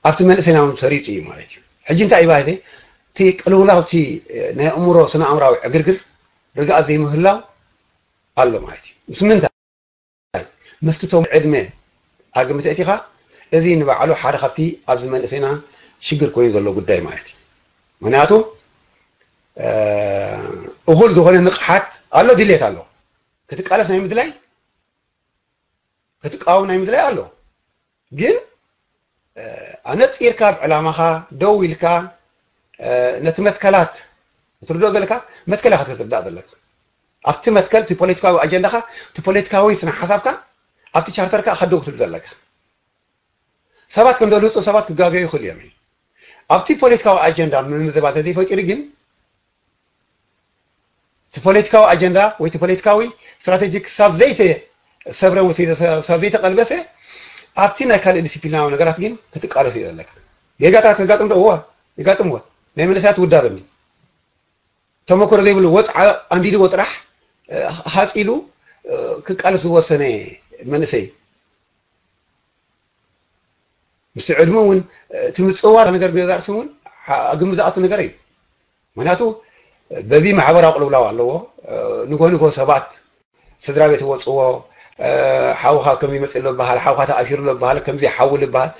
ኣብቲ መንእሰይና እውን ሰሪጡ እዩ ማለት እዩ። ሕጂ እንታይ እዩ ባህተ እቲ ቅልውላው እቲ ናይ ኣእምሮ ስነ ኣእምራዊ ዕግርግር ርግኣት ዘይምህላው ኣሎ ማለት እዩ። ምስ ምንታይ ምስቲ ቶም ዕድመ ኣግምት እቲኻ እዚ ንባዕሉ ሓደ ካብቲ ኣብዚ መንእሰይና ሽግር ኮይኑ ዘሎ ጉዳይ ማለት እዩ። ምክንያቱ እኹል ዝኾነ ንቕሓት ኣሎ፣ ድሌት ኣሎ፣ ክትቃለስ ናይ ምድላይ ክትቃወም ናይ ምድላይ ኣሎ። ግን ኣነፂርካ ኣብ ዕላማኻ ደው ኢልካ ነቲ መትከላት ትርድኦ ዘለካ መትከል ኢኻ ክትርዳእ ዘለካ ኣብቲ መትከል እቲ ፖለቲካዊ ኣጀንዳኻ እቲ ፖለቲካዊ ስነ ሓሳብካ ኣብቲ ቻርተርካ ከደው ክትብል ዘለካ ሰባት ከም ዘልህፁ ሰባት ክጋገዩ ይኽእሉ እዮም። ኣብቲ ፖለቲካዊ ኣጀንዳ ምምዝባል ተዘይፈጢሩ ግን እቲ ፖለቲካዊ ኣጀንዳ ወይ እቲ ፖለቲካዊ ስትራቴጂ ክሳብ ዘይተሰብረ ወይ ክሳብ ዘይተቐልበሰ ኣብቲ ናይ ካልእ ዲስፕሊናዊ ነገራት ግን ክትቃለስ እዩ ዘለካ። ጌጋታት ከጋጥም ዶ? እዋ ይጋጥምዎ። ናይ መንእሰያት ውዳበ እንዲ ተመክሮ ዘይብሉ ወፅዓ ኣንዲድዎ ጥራሕ ሃፂሉ ክቃለስ ዝወሰነ መንእሰይ ምስቲ ዕድመ እውን እቲ ምፅዋር ነገር ገዛ ርእሲ እውን ግምት ዝኣቱ ነገር እዩ። ምክንያቱ በዚ ማሕበራዊ ቅልውላው ኣለዎ። ንጎ ንጎ ሰባት ስድራ ቤት ይወፅዎ፣ ሓውኻ ከም ይመፅእ ኣሎ ይበሃል፣ ሓውኻ ተኣሲሩ ኣሎ ይበሃል፣ ከምዚ ሓውል ይበሃል።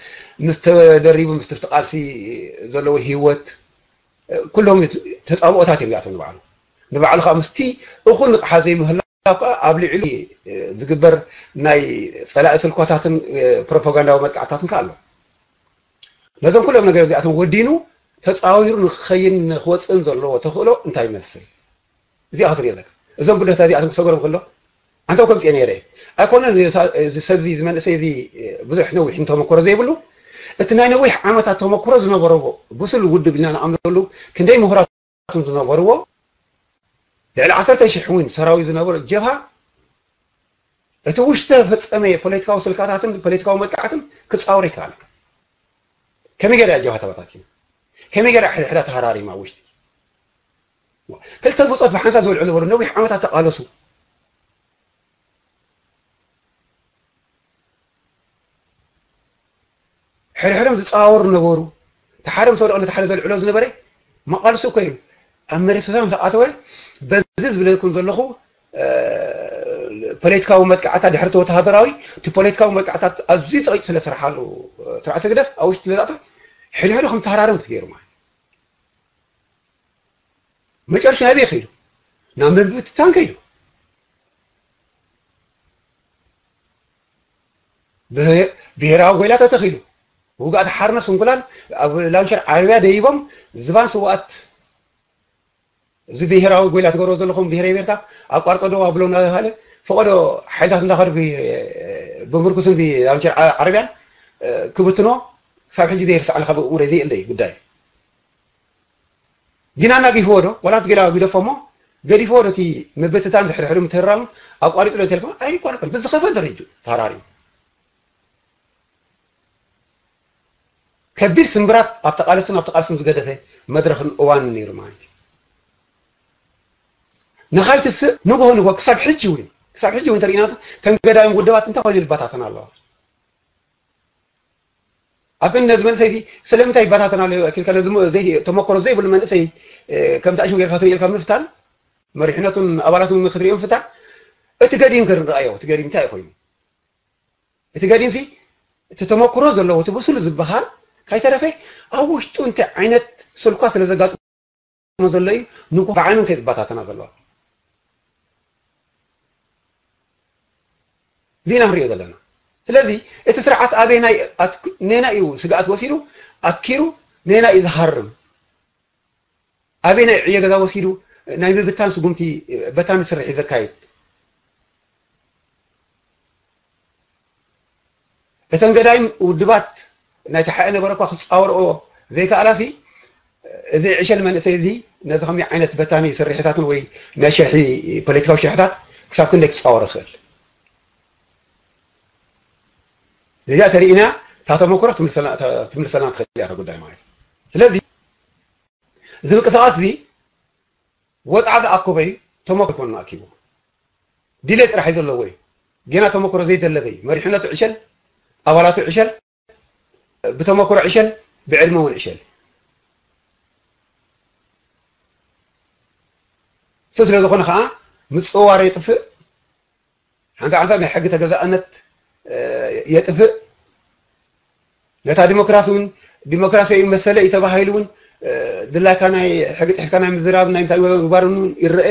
ምስ ተደሪቡ ምስ ትብቲ ቃልሲ ዘለዎ ህይወት ኩሎም ተፃብኦታት እዮም ዝኣቶም ንባዕሉ ንባዕሉ ከዓ ምስቲ እኹል ንቕሓት ዘይምህላው ከዓ ኣብ ልዕሊ ዝግበር ናይ ፀላኢ ስልኮታትን ፕሮፓጋንዳዊ መጥቃዕታትን ከዓ ኣሎ። ነዞም ኩሎም ነገር እዚኣቶም ወዲኑ ተፃዊሩ ንክኸይን ንክወፅእን ዘለዎ ተኽእሎ እንታይ ይመስል? እዚኣ ክትሪኦ ኣለካ። እዞም ጉዳያት እዚኣቶም ክሰገሮም ከሎ ኣንተው ከምፅኦ ነይረ ኣይኮነን። እዚ ሰብ እዚ መንእሰይ እዚ ብዙሕ ነዊሕ ተመክሮ ዘይብሉ እቲ ናይ ነዊሕ ዓመታት ተመክሮ ዝነበሮ ብሱል ውድብ ኢና ንኣምነሉ ክንደይ ምሁራት ዝነበርዎ ልዕሊ ዓሰርተ ሽሕ እውን ሰራዊት ዝነበሮ ጀብሃ እቲ ውሽጢ ተፈጸመ ፖለቲካዊ ስልካታትን ፖለቲካዊ መጥቃዕትን ክጻወር ይከኣል። ከመይ ገይራ ጀብሃ ተበታቲኑ? ከመይ ገይራ ሕድሕዳ ተሃራሪማ ውሽጢ? ክልተ ብጾት ብሓንሳብ ዝበልዑ ነበሩ። ነዊሕ ዓመታት ተቓለሱ። ሕድሕዶም ዝጸዋወሩ ነበሩ። እቲ ሓደ ምስ ወደቐ ነቲ ሓደ ዘልዕሎ ዝነበረ መቓልሱ እኮ እዩ። ኣብ መሬት ሱዳን ምስ ኣተወ በዚ ዝብለኩም ዘለኹ፣ እ፣ ፖለቲካዊ መጥቃዕታ ድሕሪ እቲ ወተሃደራዊ፣ እቲ ፖለቲካዊ መጥቃዕታት ኣዝዩ ጸቒጡ ስለ ዝሰርሓሉ፣ እ፣ ስርዓት ህግደፍ ኣብ ውሽጢ ስለ ዝኣተወ፣ ሕድሕዱ ከም ተሃራርም ክትገይሩ ማለት። መጨረሻ ናበይ ከይዱ? ናብ ምብትታን ከይዱ። ብሄ-፣ ብሄራዊ ጎይላ ተተኺሉ። ውግኣት ሓርነት ስንኩላን ኣብ ላውንቸር ዓረብያ ደይቦም ዝባን ስውኣት እዚ ብሄራዊ ጎይላ ትገብሮ ዘለኹም ብሄረ ቤርካ ኣቋርጦ ደው ኣብሎ እናተባሃለ ፈቐዶ ሓይልታት እንዳኸዱ ብ-፣ ብምርኩስን ብላውንቸር ዓ-፣ ዓረብያን፣ እ፣ ክብትኖ ክሳብ ሕጂ ዘይርስዓኒ ካብ እሙረይ ዘይእለ እዩ ጉዳይ። ጊና እናጊፍዎ ዶ? ዋላ እቲ ገላ ጊደፎ እሞ ገዲፍዎ ዶ? እቲ ምብትታን ድሕሪ ሕዱ ምትህራሙ ኣቋሪጹ ዶ? ቴሌፎን ኣይቋረጸን። ብዝኸፈ ደረጅኡ ተሃራሪሙ። ከቢድ ስምብራት ኣብ ተቓለስን ኣብ ተቓልስን ዝገደፈ መድረኽን እዋንን ነይሩ ማለት እዩ። ንኻይትስእ ንግሆ ንግሆ ክሳብ ሕጂ እውን፣ ክሳብ ሕጂ እውን ተርእይናቱ ተን ገዳይም ውድባት እንታይ ኮይኑ ይባታተን ኣለዋ። ኣብ ክንዲ ነዚ መንእሰይቲ ስለምንታይ ይበታተን ኣሎ ኢልካ ነዚ ሞ-፣ ዘይ-፣ ተመክሮ ዘይብሉ መንእሰይ፣ እ፣ ከምቲ ኣሽሙ ጌርካ ክትሪኦ ኢልካ ምፍታን፣ መሪሕነቱን ኣባላቱን ክትሪኦ ምፍታን፣ እቲ ገዲም ክንረኣዮ፣ እቲ ገዲም እንታይ እዩ ኮይኑ? እቲ ገዲምሲ፣ እቲ ተመክሮ ዘለዎ፣ እቲ ብሱል ዝበሃል፣ ካይተረፈ ኣብ ውሽጡ እንታይ ዓይነት ስልኳ ስለ ዘጋጥሞ ዘሎ እዩ፣ ንግሆ ብዓይኑን ከይትበታተና ዘለዋ። እዚና ክንሪኦ ዘለና። ስለዚ፣ እቲ ስርዓት ኣበየናይ ኣትክ-፣ ነየናይ እዩ ስግኣት ወሲዱ፣ ኣትኪሩ፣ ነየናይ እዩ ዝሃርም? ኣበየናይ ዕዮ ገዛ ወሲዱ ናይ ምብታን ስጉምቲ በታኒ ስርሒት ዘካይድ? እተን ገዳይም ውድባት ናይቲ ሓኤ ነበረ እኳ ክጻወርኦ ዘይከኣላሲ፣ እዚ ዕሸል መንእሰይ እዚ ነዚ ከመይ ዓይነት በታኒ ስርሒታትን ወይ ናይ ሽርሒ ፖለቲካዊ ሽርሕታት ክሳብ ክንደይ ክጻወሮ ይኽእል? እዚኣ ተሪእና እታ ተመክሮ ትምልሰልና፣ ትምልሰልና ትኽእል እያ እታ ጉዳይ ማለት እዩ። ስለዚ እዚ ምንቅስቓስ እዚ ወጽዓ ዝኣከበ እዩ፣ ተመክሮ ኣይኮነን ኣኪቡ። ድሌት ጥራሕ እዩ ዘለዎ እዩ። ጌና ተመክሮ ዘይደለበ እዩ። መሪሕነቱ ዕሸል፣ ኣባላቱ ዕሸል፣ ብተመክሮ ዕሸል፣ ብዕድመ እውን ዕሸል። እሱ ስለ ዝኾነ ኸዓ ምጽዋር የጥፍእ፣ ሓንሳብ ሓንሳብ ናይ ሕጊ ተገዛእነት፣ እ፣ የጥፍእ። ነታ ዲሞክራሲ እውን ዲሞክራሲያዊ መሰለ እዩ ተባሂሉ እውን፣ እ፣ ድላይካ ናይ ሕጊ ጥሒስካ ናይ ምዝራብ ናይ ምንታይ ምግባርን እውን ይረአ።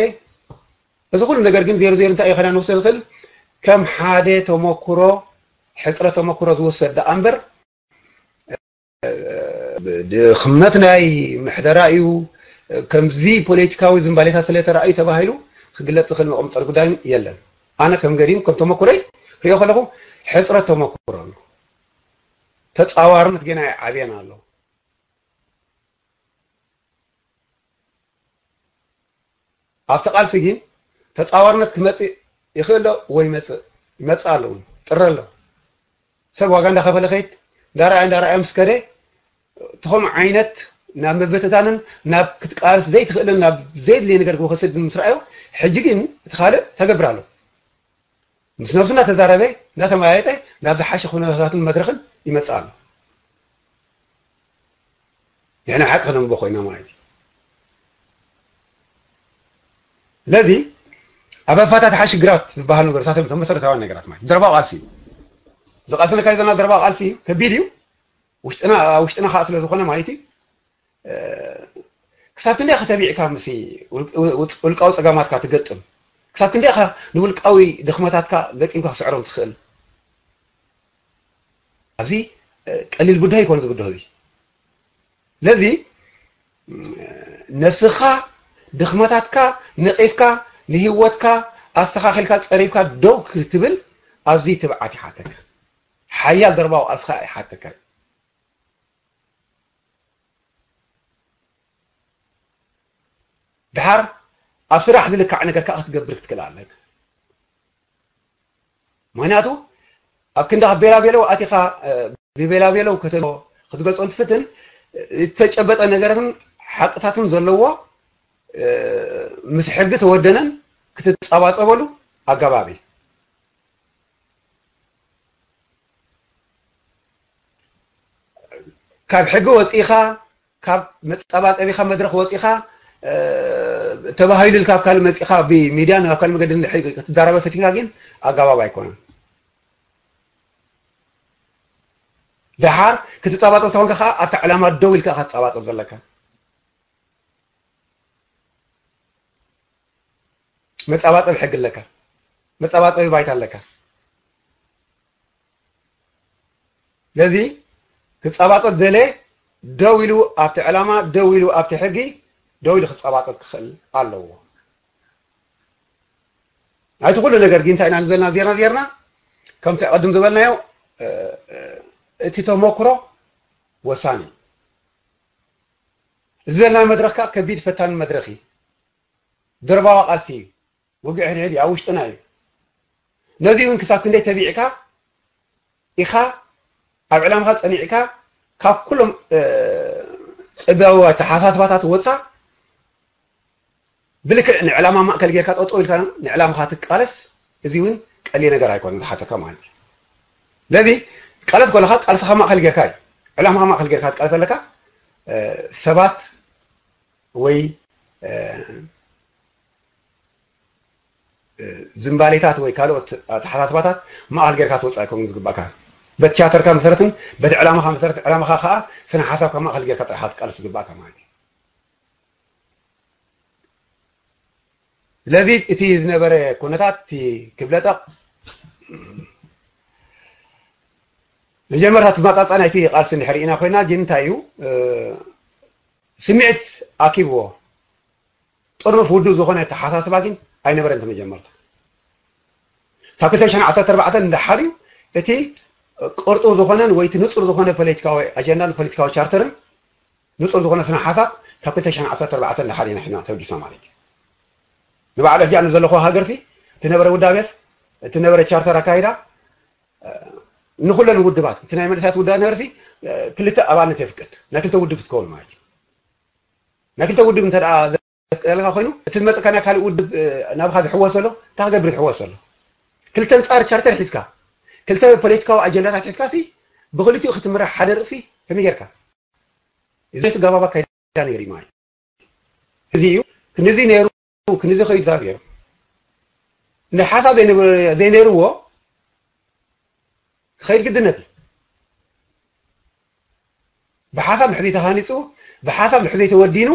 እዚ ኩሉ ነገር ግን ዜሮ ዜሮ እንታይ እዩ ከዳ ንወስዶ ንኽእል? ከም ሓደ ተመክሮ፣ ሕጽረ ተመክሮ ዝወሰድ ደኣ እምበር፣ ድኽመት ናይ ምሕደራ እዩ፣ ከምዚ ፖለቲካዊ ዝንባሌታት ስለ ተራእዩ ተባሂሉ ክግለጽ ዝኽእል መቐመጠሪ ጉዳይ የለን። ኣነ ከም ገዲም፣ ከም ተመክሮይ ሪኦ ከለኹ፣ ሕጽረት ተመክሮ ኣሎ። ተጻዋርነት ገና ይዓብየን ኣሎ። ኣብቲ ቃልሲ ግን ተጻዋርነት ክመጽእ ይኽእል ዶ? ወይ ይመጽእ፣ ይመጽእ ኣሎ እውን፣ ጥረ ኣሎ። ሰብ ዋጋ እንዳኸፈለ ከይድ፣ እንዳረኣየ፣ እንዳረኣየ ምስ ከደ፣ እቶም ዓይነት ናብ ምብትታንን ናብ ክትቃለስ ዘይትኽእልን ናብ ዘየድልየ ነገር ክወስድ ምስ ረኣዮ፣ ሕጂ ግን እቲ ካልእ ተገብር ኣሎ። ምስ ነብሱ እናተዛረበ፣ እናተመያየጠ፣ ናብ ዝሓሸ ኩነታትን መድረኽን ይመጽእ ኣሎ። ንሕና ሓቂ ክነንብቦ ኮይና ማለት እዩ። ስለዚ፣ ኣብ ኣፈታትሓ ሽግራት ዝበሃል ነገር፣ እሳቶም እቶም መሰረታውያን ነገራት ማለት እዩ። ደርባዊ ቃልሲ እዩ። እዚ ቃልሲ ነካይድ ዘለና ደርባዊ ቃልሲ እዩ፣ ከቢድ እዩ። ውሽጥና፣ ውሽጥና ከዓ ስለ ዝኾነ ማለት እዩ። እ፣ ክሳብ ክንደይ ኢኻ ተቢዕካ ምስ ውልቅ-፣ ውልቅ-፣ ውልቃዊ ጸገማትካ ትገጥም? ክሳብ ክንደይ ኢኻ ንውልቃዊ ድኽመታትካ ገጢምካ ክስዕሮም ትኽእል? ኣብዚ፣ እ፣ ቀሊል ጉዳይ ይኮን እዚ ጉዳይ እዚ። ስለዚ፣ እ፣ ነብስኻ፣ ድኽመታትካ ነቒፍካ፣ ንህይወትካ ኣስተኻኺልካ፣ ጸሪብካ ደው ክትብል ኣብዚ ትብዓት ይሓተካ። ሓያል ደርባዊ ቃልስኻ ይሓተካ። ድሓር ኣብ ስራሕ ዝልካዕ ነገር ከዓ ክትገብር ክትክእል ኣለካ። ምክንያቱ ኣብ ክንዲ ካብ ቤላቤለው ኣቲኻ ብቤላቤለው ክትገልጾ እንትፍትን፣ ዝተጨበጠ ነገራትን ሓቅታትን ዘለዎ ምስ ሕጊ ተወደነን ክትጸባጸበሉ ኣገባብ እዩ። ካብ ሕጊ ወፂእኻ፣ ካብ መፀባፀቢኻ መድረኽ ወፂእኻ ተባሂሉ ኢልካ ኣብ ካልእ መፂእኻ ብሚድያ ናብ ካልእ መገዲ ክትዛረበ ፈቲንካ ግን ኣገባብ ኣይኮነን። ደሓር ክትፀባፀብ ተኾንካ ከዓ ኣብቲ ዕላማ ደው ኢልካ ክትፀባፀብ ዘለካ። መፃባፀቢ ሕጊ ኣለካ፣ መፃባፀቢ ባይታ ኣለካ። ስለዚ ክፃባፀብ ዘለ ደው ኢሉ ኣብቲ ዕላማ፣ ደው ኢሉ ኣብቲ ሕጊ ደው ኢሉ ክፃባፀብ ክኽእል ኣለዎ። ናይቲ ኩሉ ነገር ግን እንታይ ኢና ንዘልና ዜርና ዜርና ከምቲ ቅድም ዝበልናዮ እቲ ተመክሮ ወሳኒ። እዚ ዘለና መድረኽ ከዓ ከቢድ ፈታኒ መድረኽ እዩ። ደርባዊ ቃልሲ እዩ። ውግእ ሕድሕድ እዩ፣ ኣብ ውሽጥና እዩ። ነዚ እውን ክሳብ ክንደይ ተቢዕካ ኢኻ ኣብ ዕላማኻ ጸኒዕካ ካብ ኩሎም ጽባዊ ኣተሓሳስባታት ወፃ ብልክዕ ንዕላማ ማእከል ጌርካ ጠጠው ኢልካ ንዕላማኻ ትቃለስ፣ እዚ እውን ቀሊል ነገር ኣይኮነን ዝሓተካ ማለት እዩ። ስለዚ ቃለስ ከለኻ ቃልስኻ ማእከል ጌርካ እዩ፣ ዕላማኻ ማእከል ጌርካ ትቃለስ ዘለካ ሰባት ወይ ዝንባሌታት ወይ ካልኦት ኣተሓሳስባታት ማእኸል ጌርካ ትወፅእ ኣይኮን ዝግባእካ። በቲ ቻርተርካ መሰረትን በቲ ዕላማኻ መሰረት ዕላማኻ ከዓ ስነ ሓሳብካ ማእኸል ጌርካ ጥራሕ ክትቃለስ ዝግባእካ ማለት እዩ። ስለዚ እቲ ዝነበረ ኩነታት እቲ ክብለጠቕ መጀመርታ እቲ ማጣፃ ናይቲ ቃልሲ እንድሕር ኢና ኮይና ግን እንታይ እዩ ስምዒት ኣኪብዎ ጥርኑፍ ውዱእ ዝኾነ ኣተሓሳስባ ግን ኣይነበረን። ተመጀመርታ ካብ ክልተ ሽሕን ዓሰርተ ኣርባዕተን ንደሓር እዩ እቲ ቅርጡ ዝኾነን ወይ እቲ ንፁር ዝኾነ ፖለቲካዊ ኣጀንዳን ፖለቲካዊ ቻርተርን ንፁር ዝኾነ ስነ ሓሳብ ካብ ክልተ ሽሕን ዓሰርተ ኣርባዕተን ንደሓር ኢና ሒና ተበጊስና ማለት እዩ። ንባዕሉ ሕጂ ኣነ ዘለኹ ሃገርሲ እቲ ነበረ ውዳቤስ እቲ ነበረ ቻርተር ኣካይዳ ንኩለን ውድባት እቲ ናይ መንእሰያት ውድባት ነበርሲ ክልተ ኣባልነት የፍቅድ ናይ ክልተ ውድብ ክትከውን ማለት እዩ። ናይ ክልተ ውድብ እንተ ዘፍቀደልካ ኮይኑ እቲ ዝመፀካ ናይ ካልእ ውድብ ናብካ ዝሕወስ ዘሎ እንታይ ክገብር ዝሕወስ ዘሎ ክልተ ኣንፃር ቻርተር ሒዝካ ክልተ ፖለቲካዊ ኣጀንዳታት ሒዝካ ሲ ብክልቲኡ ክትምራሕ ሓደ ርእሲ ከመይ ጌርካ እዚ እቲ ጋባብ ኣካይዳ ነይሩ ማለት እዚ እዩ ክንዚ ነይሩ ክንዚ ከይዱ ዛብ እዮም ንሓሳብ ዘይነይርዎ ክኸይድ ግድነት እዩ። ብሓሳብ ንሕዘይ ተሃኒፁ ብሓሳብ ንሕዘይ ተወዲኑ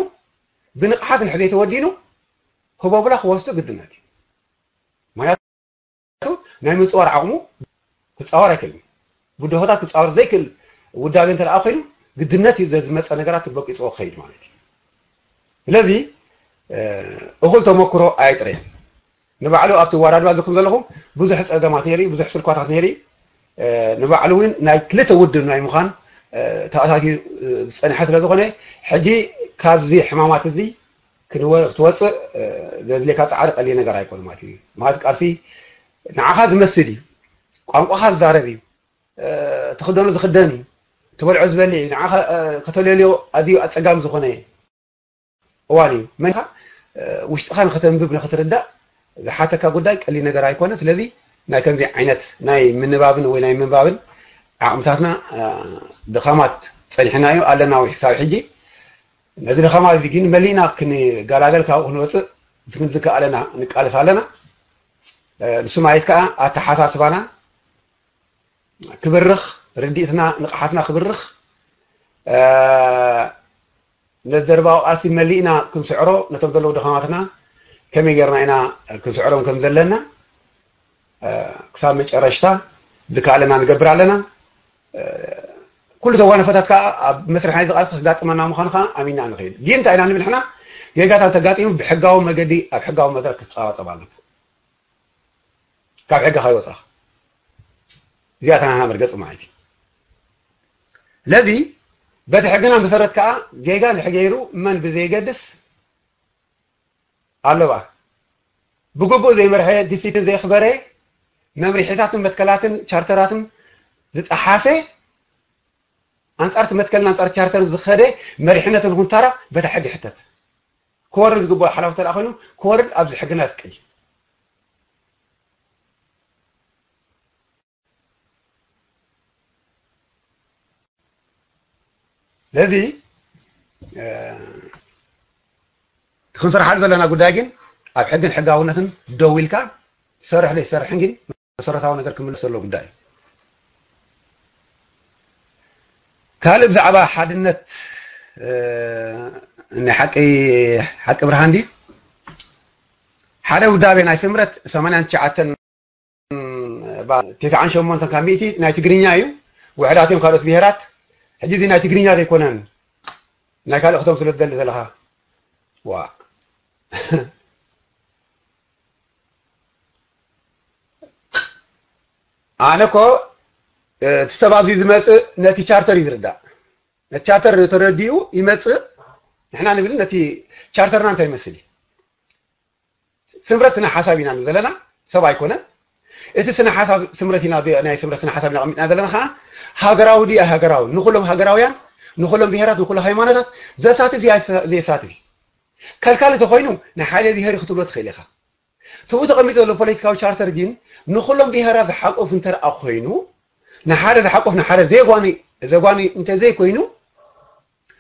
ብንቕሓት ንሕዘይ ተወዲኑ ህቦብላ ክወስዱ ግድነት እዩ። ምክንያቱ ናይ ምፅዋር ዓቕሙ ክፃወር ኣይክእልን። ብድሆታት ክፃወር ዘይክእል ውዳቤ እንተ ደኣ ኮይኑ ግድነት እዩ ዘዝመፀ ነገራት በቂፅዎ ክኸይድ ማለት እዩ። ስለዚ እኹል ተመክሮ ኣየጥረየን። ንባዕሉ ኣብቲ ዋዳድባ ዝኩም ዘለኹም ብዙሕ ፀገማት ነይሩ ብዙሕ ስልኳታት ነይሩ ንባዕሉ እውን ናይ ክልተ ውድብ ናይ ምዃን ተኣታትዩ ዝፀንሐ ስለ ዝኾነ ሕጂ ካብዚ ሕማማት እዚ ክትወፅእ ዘድልየካ ፃዕሪ ቀሊል ነገር ኣይኮነ ማለት እዩ። ማለት ቃልሲ ንዓኻ ዝመስል እዩ፣ ቋንቋኻ ዝዛረብ እዩ፣ ትኽደኖ ዝኽደን እዩ፣ ትበልዖ ዝበልዕ እዩ፣ ንዓኻ ከተለልዮ ኣዝዩ ኣፀጋሚ ዝኾነ እዋን እዩ። መንካ ውሽጥኻ ንክተንብብ ንክትርዳእ ዝሓተካ ጉዳይ ቀሊል ነገር ኣይኮነ። ስለዚ ናይ ከምዚ ዓይነት ናይ ምንባብን ወይ ናይ ምንባብን ዓቕምታትና ድኻማት ፀኒሕና እዩ ኣለና ወይ ክሳብ ሕጂ ነዚ ድኻማ እዚ ግን መሊእና ክንገላገል ካብኡ ክንወፅእ ዝክኣለና ንቃለስ ኣለና። ንሱ ማለት ከዓ ኣተሓሳስባና ክብርኽ፣ ርድኢትና ንቕሓትና ክብርኽ፣ ነዚ ደርባዊ ቃልሲ መሊእና ክንስዕሮ ነቶም ዘለዉ ድኻማትና ከመይ ጌርና ኢና ክንስዕሮም ከም ዘለና ክሳብ መጨረሽታ ዝከኣለና ንገብር ኣለና። ኩሉ ተጓነፈታት ከዓ ኣብ መስርሕ ናይዚ ቃልሲ ክጋጥመና ምዃኑ ከዓ ኣሚንና ንኽእል። ግን እንታይ ኢና ንብል ንሕና ጌጋታት ተጋጢሙ ብሕጋዊ መገዲ ኣብ ሕጋዊ መድረክ ክትፀባፀብ ኣለካ። ካብ ሕጊ ከይወፃ እዚኣ ተናህና መርገፂ ማለት እዩ። ስለዚ በቲ ሕግና መሰረት ከዓ ጌጋ ንሕገይሩ መን ብዘይገድስ ኣለዋ ብግቡእ ዘይመርሐ ዲሲፕሊን ዘየኽበረ መምርሒታትን መትከላትን ቻርተራትን ዝጠሓሰ፣ ኣንጻር እቲ መትከልን ኣንጻር ቻርተርን ዝኸደ መሪሕነትን ኩንታራ በታ ሕጊ ይሕተት። ክወርድ ዝግብኦ ሓላፍቶ ደኣ ኮይኑ ክወርድ ኣብዚ ሕግና የፍቅድ። ስለዚ ክንሰርሓሉ ዘለና ጉዳይ ግን ኣብ ሕግን ሕጋውነትን ደው ኢልካ ትሰርሕ ዘይትሰርሕን ግን መሰረታዊ ነገር ክምለስ ዘሎ ጉዳይ እዩ። ካልእ ብዛዕባ ሓድነት ናይ ሓቂ ሓቂ ብርሃን ድዩ? ሓደ ውዳቤ ናይ ስምረት ሰማንያን ትሽዓተን ባ- ተስዓን ሸሞንተን ካብ ሚእቲ ናይ ትግርኛ እዩ። ውሕዳት እዮም ካልኦት ብሄራት። ሕጂ እዚ ናይ ትግርኛ ዘይኮነን ናይ ካልእ ክተምስሎ ትደሊ ዘለኻ ዋ ኣነ እኮ እቲ ሰብ ኣብዚ ዝመፅእ ነቲ ቻርተር እዩ ዝርዳእ። ነቲ ቻርተር ተረዲኡ ይመፅእ። ንሕና ንብል ነቲ ቻርተርና እንታይ ይመስል እዩ? ስምረት ስነ ሓሳብ ኢና ንብል ዘለና፣ ሰብ ኣይኮነን። እቲ ስነ ሓሳብ ስምረት ኢና ናይ ስምረት ስነ ሓሳብ ኢና ኣቐሚጥና ዘለና ከዓ ሃገራዊ ድዩ ኣይሃገራዊ? ንኩሎም ሃገራውያን፣ ንኩሎም ብሄራት፣ ንኩሎ ሃይማኖታት ዘሳትፍ ድዩ ዘየሳትፍ እዩ? ከልካሊ ተኮይኑ ናይ ሓደ ብሄር ክትብሎ ትኽእል ኢኻ። ትብኡ ተቐሚጡ ዘሎ ፖለቲካዊ ቻርተር ግን ንኹሎም ብሄራት ዝሓቁፍ እንተ ደኣ ኮይኑ ንሓደ ዝሓቁፍ ንሓደ ዘየጓኒ ዘጓኒ እንተ ዘይኮይኑ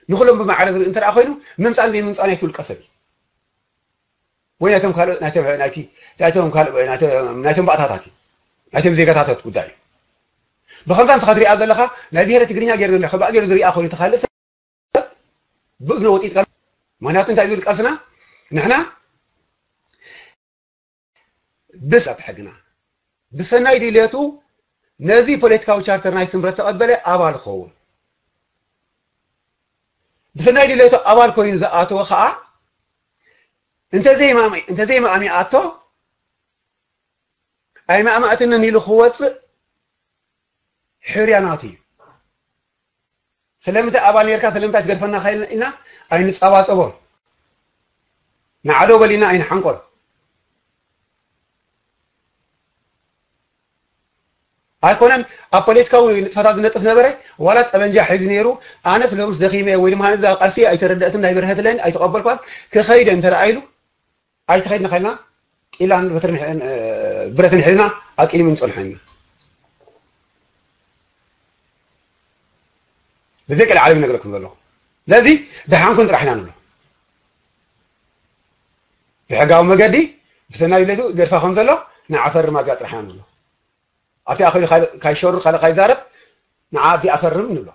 ንኹሎም ብማዕረ ዝርኢ እንተ ደኣ ኮይኑ ምምፃን ዘይምምፃን ኣይትውልቀ ሰብ እዩ። ወይ ናይቶም ካልእ ናይቶም ናይቲ ናይቶም ካልእ ናይቶም ናይቶም ባእታታት እዩ። ናይቶም ዜጋታታት ጉዳይ እዩ። ብኸምዛ ንስኻ ትሪኣ ዘለኻ ናይ ብሄረ ትግርኛ ገይሩ ዘለኻ ባእ ገይሩ ዝሪኣ ኮይኑ ተኻልእ ሰብ ብእዝኑ ወጢጥካ ምክንያቱ እንታይ ዝብል ቃልስና ንሕና ብስ ኣብ ሕግና ብሰናይ ድሌቱ ነዚ ፖለቲካዊ ቻርተር ናይ ስምረት ተቐበለ ኣባል ክኸውን ብሰናይ ድሌቱ ኣባል ኮይኑ ዝኣተወ ከዓ እንተዘይማእሚኣቶ ኣይማእማእትንን ኢሉ ክወፅእ ሕርያ ናቱ እዩ። ስለምንታይ ኣባል ኔርካ ስለምንታይ ትገድፈና ኢልና ኣይንፃባፀቦን። ንዓዶ በሊና ኣይንሓንቆን። ኣይኮነን ኣብ ፖለቲካዊ ንጥፈታት ዝነጥፍ ነበረ ዋላ ጠበንጃ ሒዙ ነይሩ። ኣነስ ሎምስ ደኺመ ወይ ድማ ነዛ ቃልሲ ኣይተረደእትን ናይ በርሀትለን ኣይተቐበልኳን ክኸይደ እንተ ኢሉ ኣይትኸይድን ኸይልና ጢላን ብረትን ሒዝና ኣብ ቅድሚ ንፀንሖ ኢና። ብዘይ ቀልዓለም ይነግረኩም ዘለኹ። ስለዚ ደሓንኩም ጥራሕ ኢና ንብሎ። ብሕጋዊ መገዲ ብሰናይ ድሌቱ ይገድፋ ከም ዘሎ ንዓ ፈርም ኣብዚኣ ጥራሕ ኢና ንብሎ። ኣብቲ ኣኺሉ ካይሸሩ ካልእ ካይዛረብ ንዓ ኣብዚኣ ፈርም ንብሎ።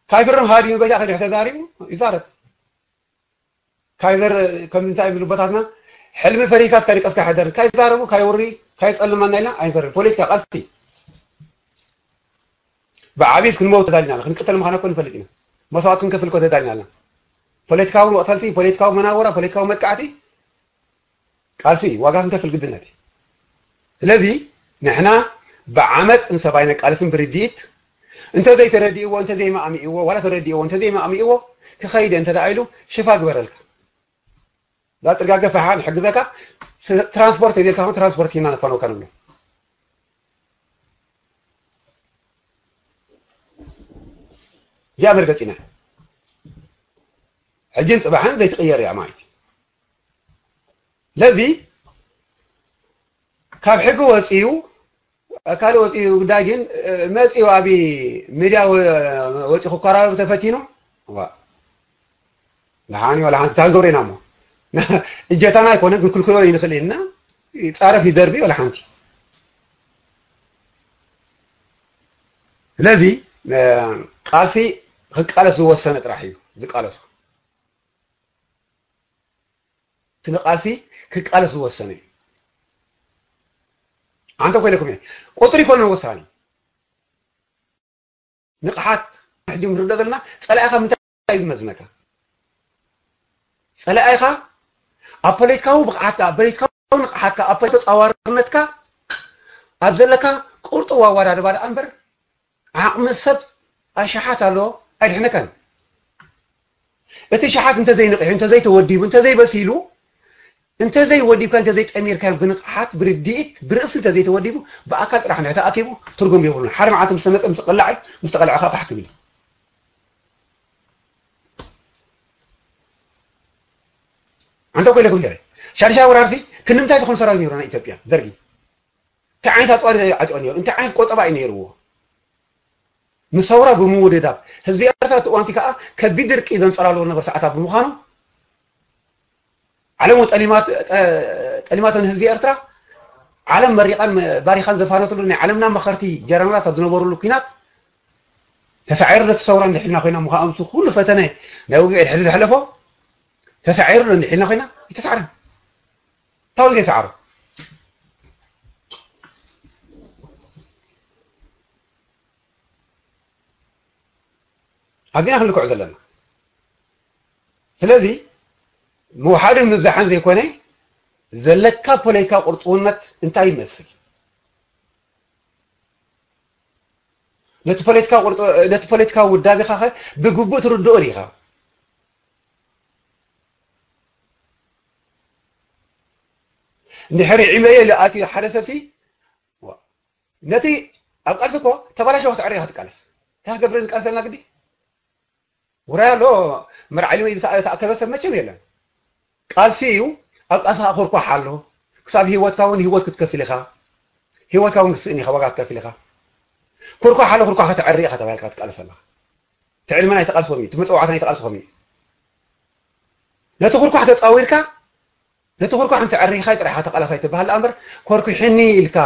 ካይፍርም ሃዲሙ በቲ ኣኺሉ ተዛሪቡ ይዛረብ። ካይዘር ከም እንታይ ዝብሉ ኣቦታትና ሕልሚ ፈሪካ እስካ ድቀስካ ሕደር ካይዛረቡ ካይውሪ ካይፀልመና ኢልና ኣይንፈርን ፖለቲካ ቃልሲ ብዓብይስ ክንመውት ተዳሊና ክንቅተል ምዃና እኮ ንፈልጥ ኢና መስዋዕት ክንከፍል እኮ ተዳሊና ኣለና ፖለቲካዊ መቕተልቲ ፖለቲካዊ መናወራ ፖለቲካዊ መጥቃዕቲ ቃልሲ ዋጋ ክንከፍል ግድነት እዩ ስለዚ ንሕና ብዓመፅ ንሰብ ኣይነቃልስን ብርድኢት እንተዘይተረዲእዎ እንተዘይማእሚእዎ ዋላ ተረዲእዎ እንተዘይማእሚእዎ ክኸይደ እንተ ኢሉ ሽፋ ግበረልካ እዛ ጥርጋገ ፈሓ ንሕግዘካ ትራንስፖርት የድልካ ትራንስፖርት ሂና ነፋነወካ ንብሎ እዚኣ መርገፂና ሕጅን ፅባሕን ዘይትቅየር እያ ማለት እዩ ለዚ ካብ ሕጊ ወፂኡ ካልእ ወፂኡ ጉዳይ ግን መፂኡ ኣብ ሚድያ ወፂ ክኮራረብ ተፈቲኑ ንሓኒ ዋላ ሓንቲ ታንገሩ ኢና እሞ እጀታና ኣይኮነ ክንክልክሎ ይንክእል ኢና ይፃረፍ ይደርቢ ዋላ ሓንቲ ስለዚ ቃልሲ ክቃለስ ዝወሰነ ጥራሕ እዩ ዝቃለሶ እቲ ንቃልሲ ክቃለስ ዝወሰነ እዩ ኣንተ ኮይነኩም እየ ቁፅሪ ይኮነ ወሳኒ ንቕሓት ሕጂ ንርዶ ዘለና ፀላኢኻ ምንታይ እዩ ዝመዝነካ ፀላኢኻ ኣብ ፖለቲካዊ ብቕዓትካ ኣብ ፖለቲካዊ ንቕሓትካ ኣብ ፖለቲካዊ ፃዋርነትካ ኣብ ዘለካ ቁርጡዊ ኣወዳድባ ደኣ እምበር ዓቕሚ ሰብ ኣሽሓት ኣሎ ኣይድሕነካን እቲ ሸሓት እንተዘይንቕሑ እንተዘይተወዲቡ እንተዘይበሲሉ እንተዘይወዲብካ፣ እንተዘይጠሚርካዮም ብንቕሓት፣ ብርድኢት፣ ብርእሲ እንተዘይተወዲቡ፣ ብኣካል ጥራሕ እንድሕር ተኣኪቡ ትርጉም የብሉን። ሓደ መዓልቲ ምስ ተመጸ፣ ምስ ተቐልዐ፣ ምስ ተቐልዐ ከዓ ፋሕ ክብል እዩ። ኣንተ ኮይለኩም ገለ ሻድሻ ወራርሲ ክንምታይ ዝኾኑ ሰራዊት ነይሩ ናይ ኢትዮጵያ ደርጊ? እንታይ ዓይነት ኣፅዋር ዓጢቑ ነይሩ? እንታይ ዓይነት ቆጠባ እዩ ነይርዎ? ንሰውራ ብምውድዳብ ህዝቢ ኤርትራ እቲ እዋንቲ ከዓ ከቢድ ድርቂ ዘንፀላልዎ ዝነበሩ ሰዓታት ብምዃኑ ዓለም እውን ጠሊማት-፣ ጠ-፣ ጠሊማቶ ንህዝቢ ኤርትራ ዓለም መሪቓን መ-፣ ባሪኻን ዘፋነትሉ ናይ ዓለምና መኸርቲ ጀነራላት ኣብ ዝነበሩሉ ኲናት ተሳዒሩ ነቲ ሰውራ እንድሕልና ኮይና ምዃኑ እቲ ኩሉ ፈተነ ናይ ውግእ ድሕሪ ዘሕለፎ ተሳዒሩ እንድሕልና ኮይና ኣይተሳዕረን። ታውን ዘይሰዓሩ ኣዚና ክንልክዑ ዘለና። ስለዚ ምውሓድን ምብዛሕን ዘይኮነ ዘለካ ፖለቲካ ቁርጥውነት እንታይ ይመስል? ነቲ ፖለቲካ ቁርጥ-፣ ነቲ ፖለቲካዊ ውዳቤኻ ኸ ብግቡእ ትርድኦ ዲኻ? እንድሕር ይዕመዮ ኢሉ ኣትዩ ሓደ ሰብሲ፣ ነቲ ኣብ ቃልሲ እኮ ተባላሸወ ክትዕረ ኢኻ ትቃለስ። እንታይ ክትገብር ንቃለሰልና ግዲ? ውራይ ኣሎ፣ መርዓ ኢሉ ኢሉ ተኣ-፣ ተኣከበ ሰብ መቸም የለን። ቃልሲ እዩ፣ ኣብ ቃልሲ ከዓ ኩርኳሕ ኣሎ። ክሳብ ህይወትካ እውን ህይወት ክትከፍል ኢኻ። ህይወትካ እውን ክትስእን ኢኻ፣ ዋጋ ክትከፍል ኢኻ። ኩርኳሕ ኣሎ፣ ኩርኳሕ ከተዕሪ ኢኻ ተባሂልካ ትቃለስ ኣለኻ። እቲ ዕድመ ናይቲ ቃልሲ ከምኡ እዩ፣ እቲ መጸዋዕታ ናይቲ ቃልሲ ከምኡ እዩ። ነቲ ኩርኳሕ ተጻዊርካ፣ ነቲ ኩርኳሕ እንተዕሪኻይ ጥራሕ ኢኻ ተቓላሳይ ትበሃል ደኣ እምበር፣ ኮርኩሕኒ ኢልካ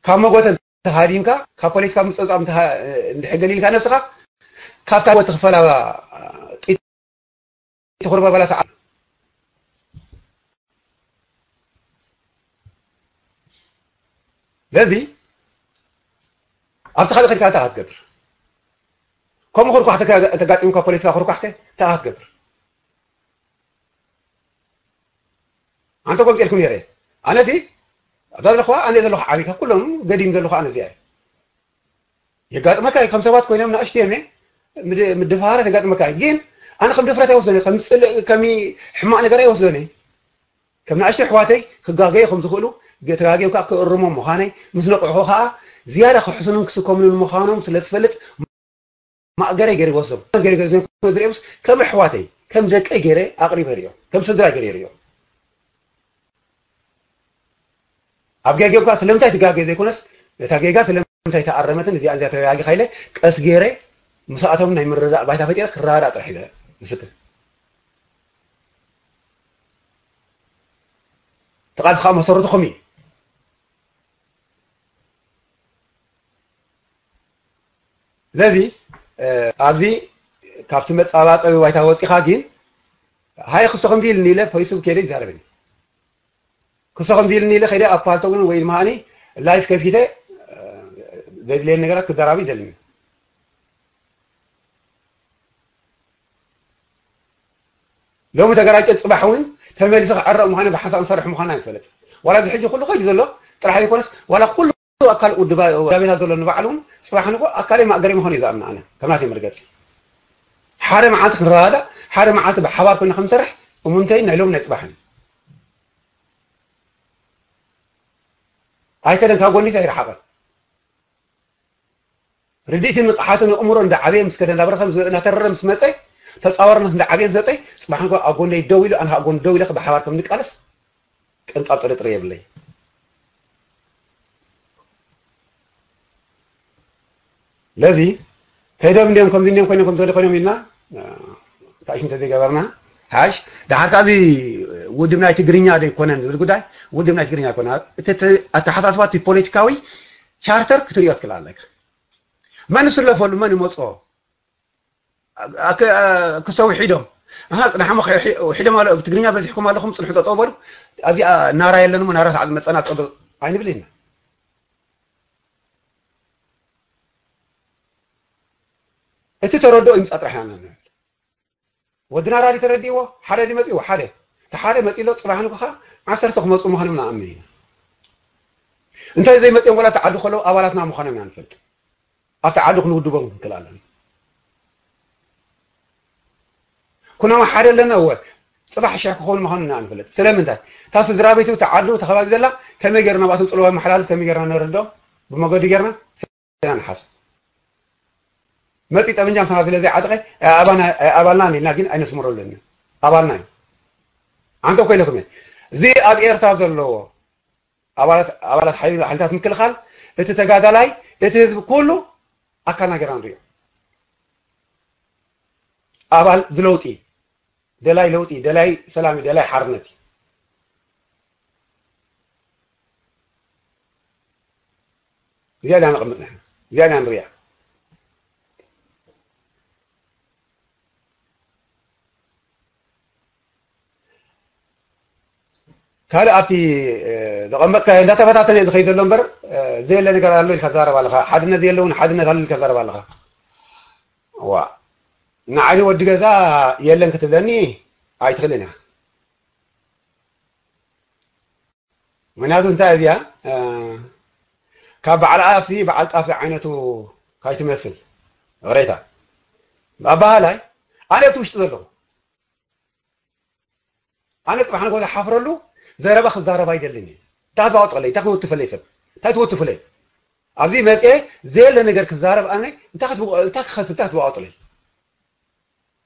ካብ መጎተ እንተሃዲምካ፣ ካብ ፖለቲካ ምጽብጻብ እንተሃ-፣ እንድሕር ገሊልካ ነብስኻ፣ ካብታ ወ-፣ ትኽፈላ ጥይቲ ኩርባ በላ ሰዓት። ስለዚ ኣብቲ ካልእ ከድካ እንታይ ክትገብር? ከምኡ ኩርኳሕ ተጋ-፣ ተጋጢምካ ፖለቲካ ኩርኳሕ ከ እንታይ ክትገብር? ኣንተ ከምፂ ኢልኩም ነይረ። ኣነሲ ኣብዛ ዘለኹዋ ኣነ ዘለኹ ዓብይካ ኩሎም ገዲም ዘለኹ ኣነ እዚኣ እየ። የጋጥመካ እዩ፣ ከም ሰባት ኮይኖም ንእሽተይ እዮም እየ፣ ምድ-፣ ምድፍሃራት የጋጥመካ እዩ። ግን ኣነ ከም ድፍረት ኣይወስዶን እየ፣ ከም ፅልእ፣ ከም ሕማቕ ነገር ኣይወስዶን እየ። ከም ንእሽተይ ኣሕዋተይ ክጋገዩ ከም ዝኽእሉ፣ ተጋግዮም ከዓ ክእርሞም ምዃነይ፣ ምስ ነቕሑ ከዓ ዝያዳ ክሕስኑን ክስከሙንን ምዃኖም ስለ ዝፈልጥ፣ ማእገረይ ገይረ ይወስዶም። ገይረ፣ ገይረ ዘይኮነ ዝርእዮምስ ከም ኣሕዋተይ፣ ከም ደቀይ ገይረ ኣቕሪበ ይርእዮም። ከም ስድራይ ገይረ ይርእዮም። ኣብ ጌጋ እኳ ስለምንታይ ትጋገ ዘይኮነስ፣ ነታ ጌጋ ስለምንታይ ተኣረመትን እዚኣ፣ እዚኣ ተጋጊኻ ኢለ ቀስ ገይረ ምስኣቶም ናይ ምርዳእ ባይታ ፈጢረ ክረዳዳእ ጥራሕ ኢለ ዝፍትን። እቲ ቃልሲ ከዓ መሰረቱ ከምኡ እዩ። ስለዚ፣ እ፣ ኣብዚ ካብቲ መጻባጸቢ ባይታ ወጺኻ ግን፣ ሃይ ክሶ ከምዚ ኢልኒ ኢለ ፌስቡክ ከይደ ይዛረበኒ። ክሶ ከምዚ ኢልኒ ኢለ ከይደ ኣብ ፓልቶግን ወይ ድማ ላይፍ ከፊተ፣ እ፣ ዘድልየኒ ነገራት ክዘራብ ይደልኒ። ሎሚ ተገራጨ፣ ጽባሕ እውን ተመሊሰ ክዕረቕ ምዃነ፣ ብሓንሳእ ንሰርሕ ምዃና ይፈልጥ። ዋላ እዚ ሕጂ ኩሉ ከይዱ ዘሎ ጥራሕ ዘይኮነስ፣ ዋላ ኩሉ ኣካል ውድባ-፣ ውዳቤታት ዘሎ ንባዕሉ እውን ጽባሕ ንግሆ ኣካለይ ማእገረይ ምዃኑ እዩ ዝኣምን ኣነ፣ ከም ናተይ መርገጺ። ሓደ መዓልቲ ክንረዳዳእ፣ ሓደ መዓልቲ ብሓባር ኮይና ክንሰርሕ እሙንተይን ናይ ሎሚ ናይ ጽባሕን። ኣይከደን ካብ ጎኒስ ኣይረሓቐን። ርድኢትን ንቕሓትን ኣእምሮ እንዳዓበየ ምስ ከደ፣ እንዳበረኸ ምስ፣ እንዳተረረ ምስ መጸ፣ ተጻዋርነት እንዳዓበየ ምስ መጸ፣ ጽባሕ ንግሆ ኣብ ጎነይ ደው ኢሉ፣ ኣነ ኣብ ጎኑ ደው ኢለ ብሓባር ከም ንቃለስ ቅንጣብ ጥርጥር የብለይ። ለዚ ከይዶም እንዲዮም፣ ከምዚ እንዲዮም ኮይኖም፣ ከምዚ ኮይኖም ኢልና፣ እ፣ ታሽም እንተዘይገበርና፣ ሓሽ፣ ደሓር ከኣ እዚ ውድብ ናይ ትግርኛ ዶ ኣይኮነን ዝብል ጉዳይ፣ ውድብ ናይ ትግርኛ ኣይኮነን። እቲ፣ እቲ ኣተሓሳስባ፣ እቲ ፖለቲካዊ ቻርተር ክትርእዮ ትክእል ኣለካ። መን ይስለፈሉ፣ መን ይመጽኦ? ኣከ-፣ ክሰው ሒዶም። ኣሃ፣ ጽናሕሞ ከ-፣ ሒ-፣ ሒዶም ኣሎ፣ ብትግርኛ በዚሕኩም ኣለኹም፣ ጽንሑ ጠጠው በሉ። ኣብዚኣ ናራ የለን እሞ፣ ናራ ሰዓት መጸና ጸበ-፣ ኣይንብል ኢና። እቲ ተረድኦ ይምጻእ ጥራሕ ኢና ንብል። ወዲ ናራ ድዩ ተረዲእዎ? ሓደ ድዩ መጺእዎ? ሓደ። እቲ ሓደ መጺእ ኣሎ፣ ጽባሕ ንግሆ ኸኣ ዓሰርተ ክመጹ ምዃኖም ንኣምን ኢና። እንታይ ዘይመጺኦም ዋላ እቲ ዓዲ ከለዉ ኣባላትና ምዃኖም ኢና ንፈልጥ። ኣብቲ ዓዲ ክንውድቦም ክንክእል ኣለና። ኩናማ ሓደ ኣለና፣ እወ። ጽባሕ ሽሕ ክኾኑ ምዃኑ ኢና ንፈልጥ። ስለምንታይ? እታ ስድራ ቤቱ፣ እታ ዓዱ፣ እታ ከባቢ ዘላ ከመይ ጌርና ብኣቶም ጽልዋ መሓላልፍ ከመይ ጌርና ነረድኦም? ብመገዲ ጌርና ንሓስ መፂ ጠበንጃ ምሳና ስለ ዘይዓጠቐ ኣባልና ኢልና ግን ኣይነስምረሉን። ኣባልና እዩ። ኣንተ እኮ ኢለኩም እየ። እዚ ኣብ ኤርትራ ዘለዎ ኣባላት ሓይልታት ምክልኻል፣ እቲ ተጋዳላይ፣ እቲ ህዝቢ ኩሉ ኣካልና ጌርና ንሪኦ። ኣባል ዝለውጢ፣ ደላይ ለውጢ፣ ደላይ ሰላም፣ ደላይ ሓርነት እዩ። እዚኣ ኢና ነቐምጥ ንሕና። እዚኣ ኢና ንሪኣ። ካልእ ኣብቲ ዘቐመጥካ እንዳተበታተነ ዝኸይ ዘሎ እምበር፣ ዘየለ ነገር ኣሎ ኢልካ ትዛረብ ኣለኻ። ሓድነት ዘየለ እውን ሓድነት ኣሎ ኢልካ ትዛረብ ኣለኻ። ዋ፣ ንዓኒ ወዲ ገዛ የለን ክትብለኒ ኣይትኽእልን እያ። ምክንያቱ እንታይ እዚኣ ካብ በዓል ኣፍሲ በዓል ጣፍ ዓይነቱ ካይትመስል ሬታ ኣባሃላይ ኣነ እቲ ውሽጢ ዘለኹ ኣነ ጽባሕ ንጎ ዝሓፍረሉ ዘረባ ክዛረብ ኣይደልን እየ። እንታይ ክትባወጥለይ እንታይ ክትወትፈለይ ሰብ እንታይ ትወትፍለይ ኣብዚ መጽኤ ዘየለ ነገር ክዛረብ ኣነ እንታይ ክትከስብ እንታይ ክትባወጥለይ።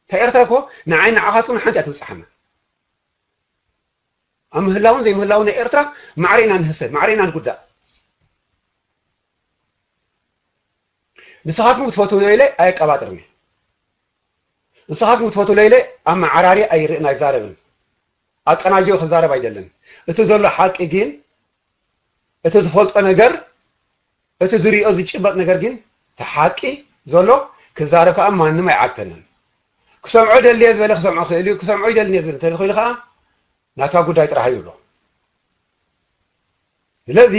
እንታይ ኤርትራ እኮ ንዓይ ንዓኻትኩም ሓንቲ እያ ትብጽሓና። ኣብ ምህላውን ዘይምህላውን ናይ ኤርትራ ማዕረ ኢና ንህሰብ፣ ማዕረ ኢና ንጉዳእ። ንስኻትኩም ክትፈትዉ ኢለ ኣየቀባጥርን እየ። ንስኻትኩም ክትፈትዉ ኢለ ኣመዓራሪ ኣይርእን ኣይዛረብን። ኣቀናጅዮ ክዛረብ ኣይደልን። እቲ ዘሎ ሓቂ ግን እቲ ዝፈልጦ ነገር እቲ ዝሪኦ ዝጭበጥ ነገር ግን እቲ ሓቂ ዘሎ ክዛረብ ከዓ ማንም ኣይዓግተንን። ክሰምዖ ደልየ ዝበለ ክሰምዖ ክእል እዩ። ክሰምዖ ይደልን እየ ዝብል እንተደኺሉ ከዓ ናትካ ጉዳይ ጥራሕ እዩ ዝብሎ። ስለዚ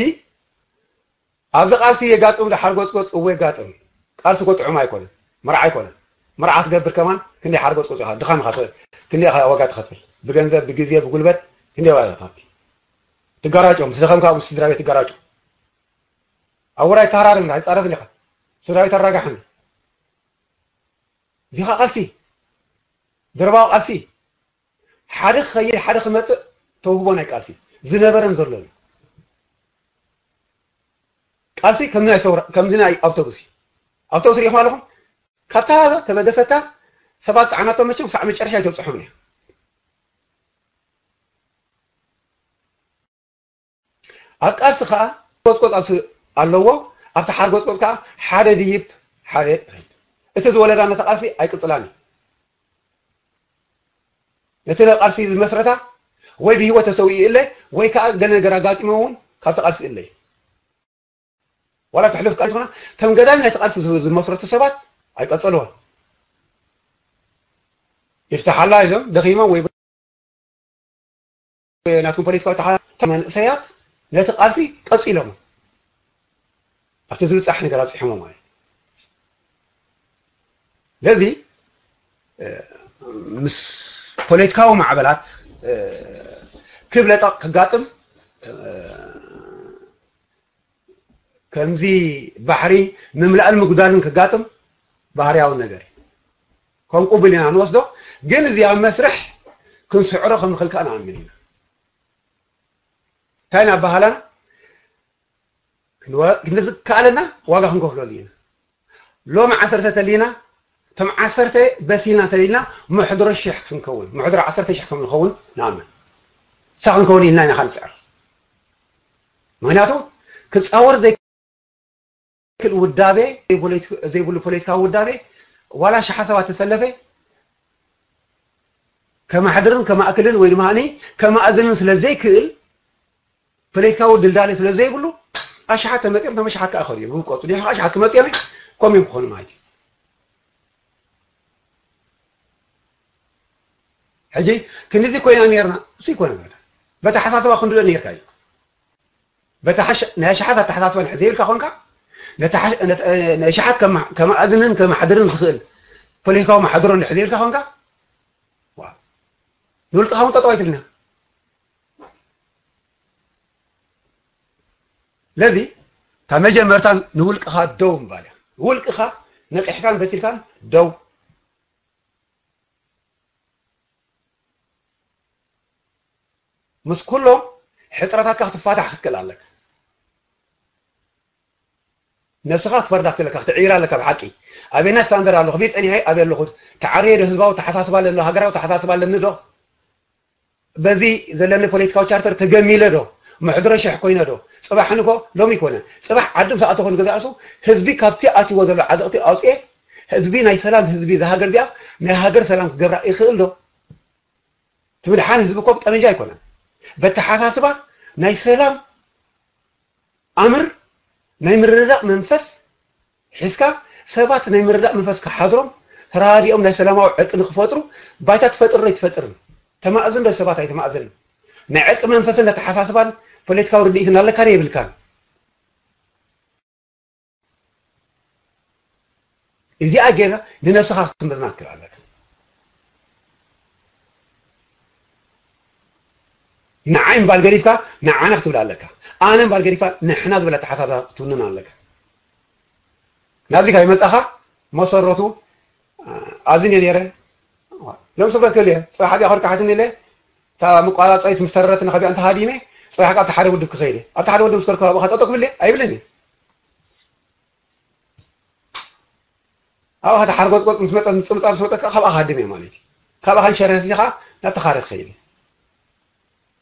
ኣብዚ ቃልሲ የጋጥም ዶ ሓርጎፅጎፅ? እወ የጋጥም። ቃልሲ እኮ ጥዑም ኣይኮነን። መርዓ ኣይኮነን። መርዓ ክትገብር ከማን ክንደይ ሓርጎፅጎፅ ኢኻ፣ ድኻም ኢኻ፣ ክንደይ ኢኻ ዋጋ ትኸፍል፣ ብገንዘብ፣ ብግዜ፣ ብጉልበት ክንደይ ዋጋ ትኸፍል። ትጋራጮ፣ ምስ ደኸምካ ምስ ስድራ ቤት ትጋራጮ። ኣብ ውራይ ተሃራርም ኣይፃረፍን ኢኻ። ስድራ ቤት ኣራጋሕን። እዚኻ ቃልሲ፣ ደርባዊ ቃልሲ። ሓደ ክኸይድ ሓደ ክመፅእ ተውህቦ ናይ ቃልሲ ዝነበረን ዘሎን እዩ። ቃልሲ ከምዚ ናይ ሰውራ ከምዚ ናይ ኣውቶቡስ እዩ። ኣውቶቡስ ሪኢኹም ኣለኹም? ካብታ ተበገሰታ ሰባት ፀዓናቶም መቸም ክሳዕ መጨረሻ ኣይተብፅሖምን እያ። ኣብ ቃልሲ ከዓ ቆጥቆጥ ኣብቲ ኣለዎ ኣብቲ ሓርጎፅቆፅ ከዓ ሓደ ድይብ ሓደ እቲ ዝወለዳ ነቲ ቃልሲ ኣይቅፅላን እዩ። ነቲ ቃልሲ ዝመስረታ ወይ ብህይወት ተሰዊኡ እለ ወይ ከዓ ገለ ነገር ኣጋጢሞ እውን ካብቲ ቃልሲ እለ እዩ። ዋላ ተሕልፍ ቃል ትኾና ከም ገዳሚ ናይቲ ቃልሲ ዝመስረቱ ሰባት ኣይቀፀልዎን። ይፍትሓላ ኢሎም ደኺሞም ወይ ናትኩም ፖለቲካዊ ተሓ መንእሰያት ነቲ ቃልሲ ቀፂሎም ኣብቲ ዝብፃሕ ነገር ኣብፂሖሞ ማለት። ስለዚ ምስ ፖለቲካዊ ማዕበላት ክብለጠቕ ክጋጥም ከምዚ ባሕሪ ምምላእን ምጉዳልን ክጋጥም ባህርያዊ ነገር እዩ። ከም ቅቡል ኢና ንወስዶ፣ ግን እዚ ኣብ መስርሕ ክንስዕሮ ከም ንኽእል ከዓ ንኣምን ኢና። እንታይ ኢና ኣባሃላና ክንዝከኣለና ዋጋ ክንከፍለሉ ኢና። ሎሚ ዓሰርተ ተሊና እቶም ዓሰርተ በሲልና ተሊልና ምሕድሮ ሽሕ ክንከውን ምሕድሮ ዓሰርተ ሽሕ ከም ንኸውን ንኣምን። እሳ ክንከውን ኢልና ኢና ንስዕር። ምክንያቱ ክፃወር ዘይክእል ውዳቤ ዘይብሉ ፖለቲካዊ ውዳቤ ዋላ ሸሓ ሰባት ተሰለፈ ከማሕድርን ከማእክልን ወይ ድማ ከማእዝንን ስለ ዘይክእል ፖለቲካዊ ድልዳለ ስለ ዘይብሉ ኣሽሓት ተመፅኦም ተመሽሓት ከዓ ይኸዱ እዮም። ይውቀጡ ዲኻ ኣሽሓት ክመፅኦም እዩ ኮም እዮም ክኾኑ ማለት እዩ። ሕጂ ክንዲዚ ኮይና ነርና እሱ ይኮነ በታ ሓሳስባ ክንድዶ ነርካ እዩ በታ ናይ ኣሽሓት ኣተሓሳስባ ንሕዘ ኢልካ ኮንካ ነሽሓት ከማእዝንን ከማሕድርን ዝኽእል ፖለቲካዊ ማሕድሮ ንሕዘ ኢልካ ኮንካ ንውልቅኻ እውን ጠጠው ኣይትልና። ስለዚ ካብ መጀመርታ ንውልቅኻ ደው ምባል እያ። ውልቅኻ ነቂሕካን በሲልካን ደው። ምስ ኩሎም ሕፅረታትካ ክትፋታሕ ክትክእል ኣለካ። ነብስኻ ክትፈርዳ ክትለካ ክትዕይራ ኣለካ። ብሓቂ ኣበና ስታንደር ኣለኹ ቤት ፀኒሐ ኣበ ኣለኹ ተዓርየ ዶ ህዝባዊ ተሓሳስባ ኣለኒ ዶ ሃገራዊ ተሓሳስባ ኣለኒ ዶ በዚ ዘለኒ ፖለቲካዊ ቻርተር ተገሚለ ዶ መሕድሮ ሽሕ ኮይነ ዶ? ፅባሕ ንኮ ሎሚ ይኮነ ፅባሕ ዓዲ ምስ ኣተኹ ንገዛእሱ ህዝቢ ካብቲ ኣትዎ ዘሎ ዓዘቕቲ ኣውፅኤ ህዝቢ ናይ ሰላም ህዝቢ ዝሃገር እዚኣ ናይ ሃገር ሰላም ክገብራ ይኽእል ዶ? ትብል ሓን ህዝቢ እኮ ብጠመንጃ ኣይኮነን። በተሓሳስባ ናይ ሰላም ኣምር ናይ ምርዳእ መንፈስ ሒዝካ ሰባት ናይ ምርዳእ መንፈስ ክሓድሮም ተራዲኦም ናይ ሰላማዊ ዕርቂ ንክፈጥሩ ባይታ ትፈጥር ዶ ኣይትፈጥርን? ተማእዝን ዶ ሰባት ኣይተማእዝንን? ናይ ዕርቂ መንፈስን ኣተሓሳስባን ፖለቲካዊ ርድኢትን ኣለካ ዶ የብልካን? እዚኣ ጌርካ ንነብስኻ ክትምዝና ትክእል ኣለካ። ንዓይ ምባል ገዲፍካ ንዓና ክትብል ኣለካ። ኣነ ምባል ገዲፍካ ንሕና ዝብል ኣተሓሳስባ ክትውንን ኣለካ። ናብዚ ካብ ይመጻኻ መሰረቱ ኣብዚ እየ ነይረ ሎም ስብረት ክብል እየ። ጽባሕ ኣብያ ኮርካ ሓትኒ ኢለ እታ መቋጻጸሪት ምስ ተረረትና ከቢኣ እንተሃዲመ ጽባሕ ካብቲ ሓደ ውድብ ክኸይድ እየ። ኣብቲ ሓደ ውድብ ምስ ከድኩ ኣብኡ ጠጠው ክብል እየ ኣይብልን እየ። ኣብኻ ተሓርጎጽጎጽ ምስ መጸት ምጽምጻም ምስ መጸት ካብኣ ክሃድም እየ ማለት እዩ። ካብኣ ከንሸረቲኻ ናብቲ ካልእ ክኸይድ እየ።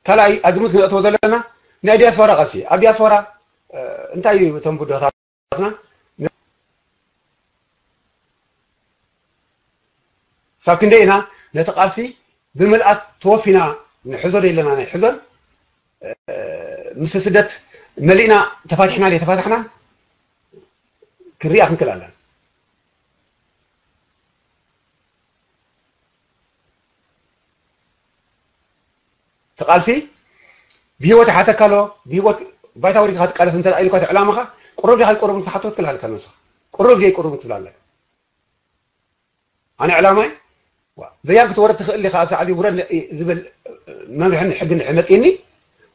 ካልኣይ ኣግምት ክነእትዎ ዘለና ናይ ዲያስፖራ ቃልሲ ኣብ ዲያስፖራ እንታይ እዩ እቶም ብድሆታትና ሳብ ክንደይ ኢና ነቲ ቃልሲ ብምልኣት ተወፊና ንሕዞ ዶ የለና ናይ ሕዞን ምስ ስደት መሊእና ተፋቲሕና ዶ ተፋታሕናን ክሪኣ ክንክእል ኣለና። ተቃልሲ ብሂወት ሓተካ ኣሎ ብሂወት ባይታ ወሪድካ ትቃለስ እንተ ኢልኳ ዕላማኻ ቅሩብ ዲኻ ቅሩብ ትሓቶ ትክል ኣለካ ነብስኻ ቅሩብ ዲየ ቅሩብ ትብል ኣለካ። ኣነ ዕላማይ በያን ክትወርድ ትኽእል ኢኻ ኣብ ሰዓት ውረድ ዝብል መምርሕን ሕግን መፅኒ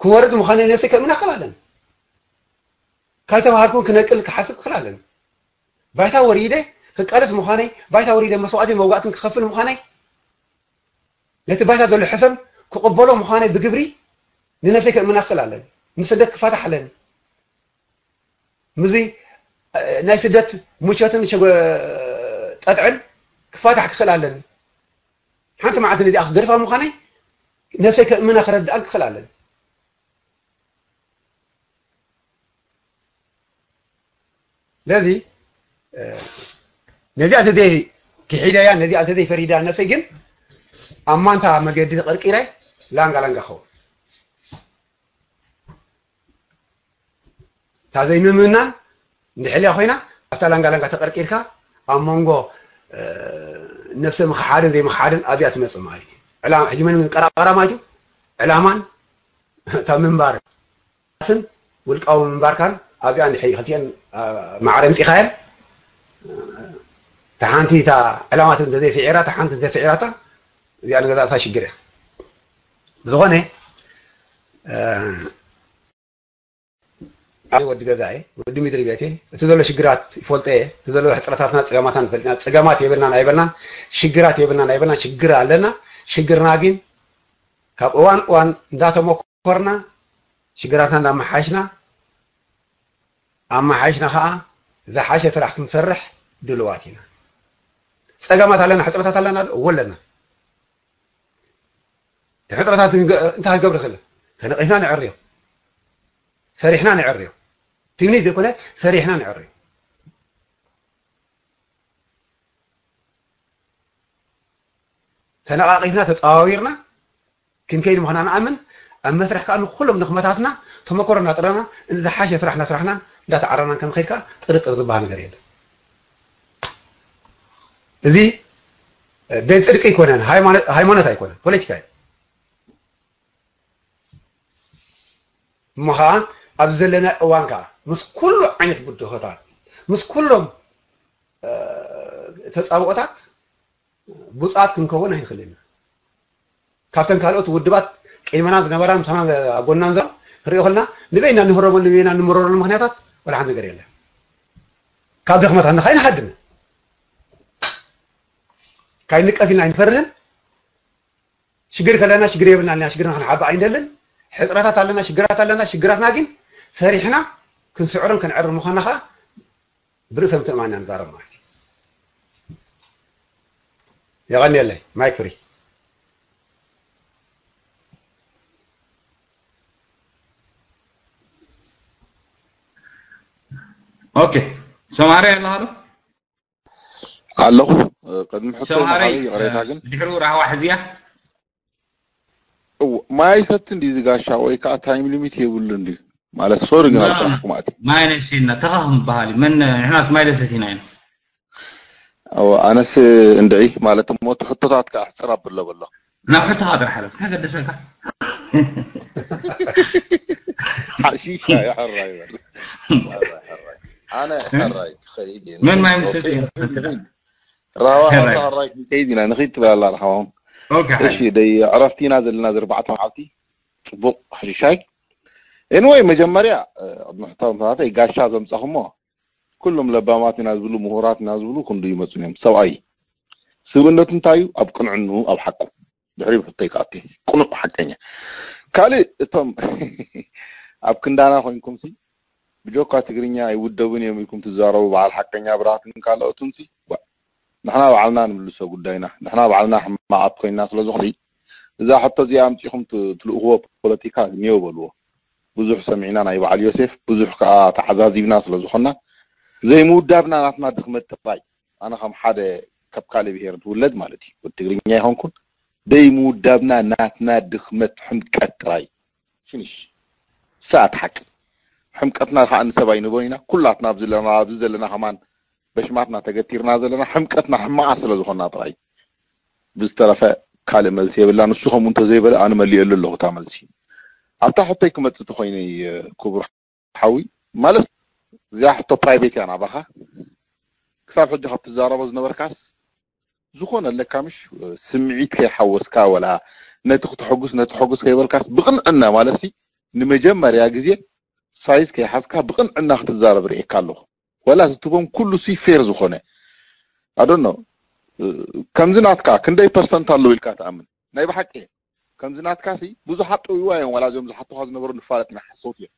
ክወርድ ምዃነ ነብሰይ ከእምና ክእል ኣለኒ። ካይተባሃልኩን ክነቅል ክሓስብ ክኽእል ኣለኒ። ባይታ ወሪደ ክቃለስ ምዃነይ፣ ባይታ ወሪደ መስዋእትን መውጋእትን ክኸፍል ምዃነይ፣ ነቲ ባይታ ዘሎ ሕሰም ክቕበሎ ምዃነይ ብግብሪ ንነብሰይ ከእምና ክኽእል ኣለኒ። ንስደት ክፋታሕ ኣለኒ። ምዚ ናይ ስደት ሙቸትን ሸጎ ጠጥዕን ክፋታሕ ክኽእል ኣለኒ። ሓንቲ መዓልቲ ነዚኣ ክገድፋ ምዃነይ ነብሰይ ከእምና ክረድኣን ክኽእል ኣለኒ። ስለዚ ነዚኣ እንተዘይ ክሒደያ ነዚኣ እንተዘይ ፈሪዳ ነብሰይ ግን ኣብ ማንታ መገዲ ተቐርቂረ ላንጋ ላንጋ ኸውን። እታ ዘይምምናን እንድሕልያ ኮይና ኣብታ ላንጋ ላንጋ ተቐርቂርካ ኣብ መንጎ ነብሰ ምኽሓድን ዘይምኽሓድን ኣብዚኣ ትመፅእ ማለት እዩ። ዕላማ ሕጂ መን ቀራቐራ ማለት እዩ ዕላማን እታ ምንባር ስን ውልቃዊ ምንባርካን ኣብዚኣ ንሕይ ክልቲአን ማዕረ ምፂኻየን እታ ሓንቲ እታ ዕላማት እንተዘይስዒራ እታ ሓንቲ እንተስዒራታ እዚኣ ንገዛእሳ ሽግር እያ። ብዝኾነ ወዲ ገዛኤ ወዲ ምድሪ ቤቴ እቲ ዘሎ ሽግራት ይፈልጦ እየ። እቲ ዘሎ ሕፅረታትና ፀገማትና ንፈልጥና ፀገማት የብልናን ኣይበልናን ሽግራት የብልናን ኣይበልናን ሽግር ኣለና። ሽግርና ግን ካብ እዋን እዋን እንዳተመኮርና ሽግራትና እንዳመሓሽና ኣመሓሽና ከዓ ዝሓሸ ስራሕ ክንሰርሕ ድልዋት ኢና። ፀገማት ኣለና ሕፅረታት ኣለና ዶ? እወ ኣለና። ሕፅረታት እንታይ ክንገብር ክእል? ተነቂፍና ንዕርዮ፣ ሰሪሕና ንዕርዮ። ትምኒት ዘይኮነ ሰሪሕና ንዕርዮ። ተነቃቂፍና ተፀዋዊርና ክንከይድ ምዃና ንኣምን ኣብ መስርሕ ከዓ ንኩሎም ንክመታትና ተመኮሮ እናጥረና ዝሓሸ ስራሕ እናስራሕናን እንዳተዓረናን ከምንከይድ ከዓ ጥርጥር ዝበሃል ነገር የለን። እዚ ቤት ፅድቂ ኣይኮነን፣ ሃይማኖት ኣይኮነን፣ ፖለቲካ እዩ። እሞ ከዓ ኣብዚ ዘለና እዋን ከዓ ምስ ኩሉ ዓይነት ብድሆታት ምስ ኩሎም ተፃብኦታት ብፁዓት ክንከውን ኣይንኽእልን ኢና። ካብተን ካልኦት ውድባት ቅድመና ዝነበራ ምሳና ኣብ ጎንና ዘሎ ክሪኦ ከለና ንበይና ንህረመሉ ንበይና ንምረረሉ ምክንያታት ወላ ሓንቲ ነገር የለን። ካብ ድኽመታትና ካይንሃድምን ካይንቀፍ ኢልና ኣይንፈርህን። ሽግር ከለና ሽግር የብልና ኣለና ሽግርና ክንሓብእ ኣይንደልን። ሕፅረታት ኣለና፣ ሽግራት ኣለና። ሽግራትና ግን ሰሪሕና ክንስዕሮን ክንዕር ምዃና ከዓ ብርእሰ ምትእማን ኢና ንዛረብ ማለት እዩ። የቐንየለይ። ማይክ ፍሪ። ኦኬ፣ ሰማሪ ኣለኻ ዶ? ኣለኹ። ቅድሚ ሕቶ ሰማሪ ምሃበይ ይቕሬታ ግን ድሕሩ ራህዋ ሕዝያ። እው፣ ማይ ሰቲ እንዲ ዝጋሻ ወይ ከዓ ታይም ሊሚት የብሉ እንዲ ማለት ሶሪ ግን ና- ኣብሰማኩም ኣቲ ማይ ነሽና ተኻኽም በሃል እዩ። መን ንሕናስ ማይ ደሰቲና ኢና። ኣነስ እንድዒ ማለት እሞ እቲ ሕቶታት ከዓ ሕፅር ኣብሎ በሎ ናብ ሕቶኻ ጥራሕ ሓለፍ። እንታይ ገደሰካ? ሓሺሻ ይሕራይ በል። ኣነ ሕራይ ክኸይድ እየ። መን ማይ ኦኬ፣ ምሰቲ ንኸይድ፣ ንኸይድ። ራዋ ሕራይ። ሕራይ ክንከይድ ኢና፣ ንኸይድ ትብል ኣላ ርሓዋም። ኦኬ፣ እሺ፣ ደይ ዕረፍቲ ኢና ዘለና፣ እዚ ኣርባዕተ መዓልቲ ፅቡቕ ሕሽሻይ። ኤንወይ፣ መጀመርያ እ፣ ቅድሚ ሕቶ ምፍታተይ ጋሻ ዘምፃኹሞ ኩሎም ለባማት ኢና ዝብሉ፣ ምሁራት ኢና ዝብሉ ክንዱ ይመፁን እዮም። ሰብኣይ ስብእነቱ እንታይ እዩ? ኣብ ቅንዕንኡ፣ ኣብ ሓቁ። ድሕሪ ብሕቶይ ክኣቱ፣ ቅኑዕ ሓቀኛ። ካልእ እቶም ኣብ ክንዳና ኮይንኩም ሲ ብጆካ ትግርኛ ኣይውደብን እዮም ኢልኩም ትዛረቡ፣ በዓል ሓቀኛ ብራህትን ካልኦትን ሲ ዋ፣ ንሕና ባዕልና ንምልሶ ጉዳይና። ንሕና ባዕልና ሕማቓት ኮይንና ስለ ዝኾነ እዛ ሕቶ እዚኣ ኣምፂኹም ት- ትልእኽዎ ፖለቲካ እኒኦ በልዎ። ብዙሕ ሰሚዕና ናይ በዓል ዮሴፍ፣ ብዙሕ ከዓ ተዓዛዚብና ስለ ዝኾንና ዘይምውዳብና ናትና ድኽመት ጥራይ። ኣነ ከም ሓደ ካብ ካልእ ብሄር ዝውለድ ማለት እዩ፣ ወዲ ትግርኛ ኣይኮንኩን። ዘይምውዳብና ናትና ድኽመት ሕምቀት ጥራይ። ፊኒሽ። ሰዓት ሓቂ። ሕምቀትና ከዓ ንሰብ ኣይንቦን ኢና። ኩላትና ኣብዚ ዘለና ኣብዚ ዘለና ከማን በሽማትና ተገቲርና ዘለና ሕምቀትና ሕማቓት ስለ ዝኾንና ጥራይ። ብዝተረፈ ካልእ መልሲ የብላን። ንሱ ከምኡ እንተዘይበለ ኣነ መሊኤሉ ኣለኹ እታ መልሲ። ኣብታ ሕቶይ ክመጽእ ተኾይነ ክቡር ሓዊ ማለት እዚኣ ሕቶ ፕራይቬት እያ ናባኻ። ክሳብ ሕጂ ካብ ትዛረቦ ዝነበርካስ ዝኾነ ኣለካ ምሽ ስምዒት ከይሓወስካ ወላ ነቲ ክትሐጉስ ነቲ ሐጉስ ከይበልካስ ብቕንዕና ማለት ሲ ንመጀመርያ ግዜ ሳይዝ ከይሓዝካ ብቕንዕና ክትዛረብ ርእየካ ኣለኹ። ወላ ትትቦም ኩሉ ሲ ፌር ዝኾነ ኣዶኖ ከምዚ ናትካ ክንደይ ፐርሰንት ኣለዉ ኢልካ ትኣምን? ናይ ብሓቂ ከምዚ ናትካ ሲ ብዙሓት ጥውይዋ እዮም፣ ዋላ እዚኦም ዝሓቱኻ ዝነበሩ ንፋለጥ ኢና ሓሰውቲ እዮም።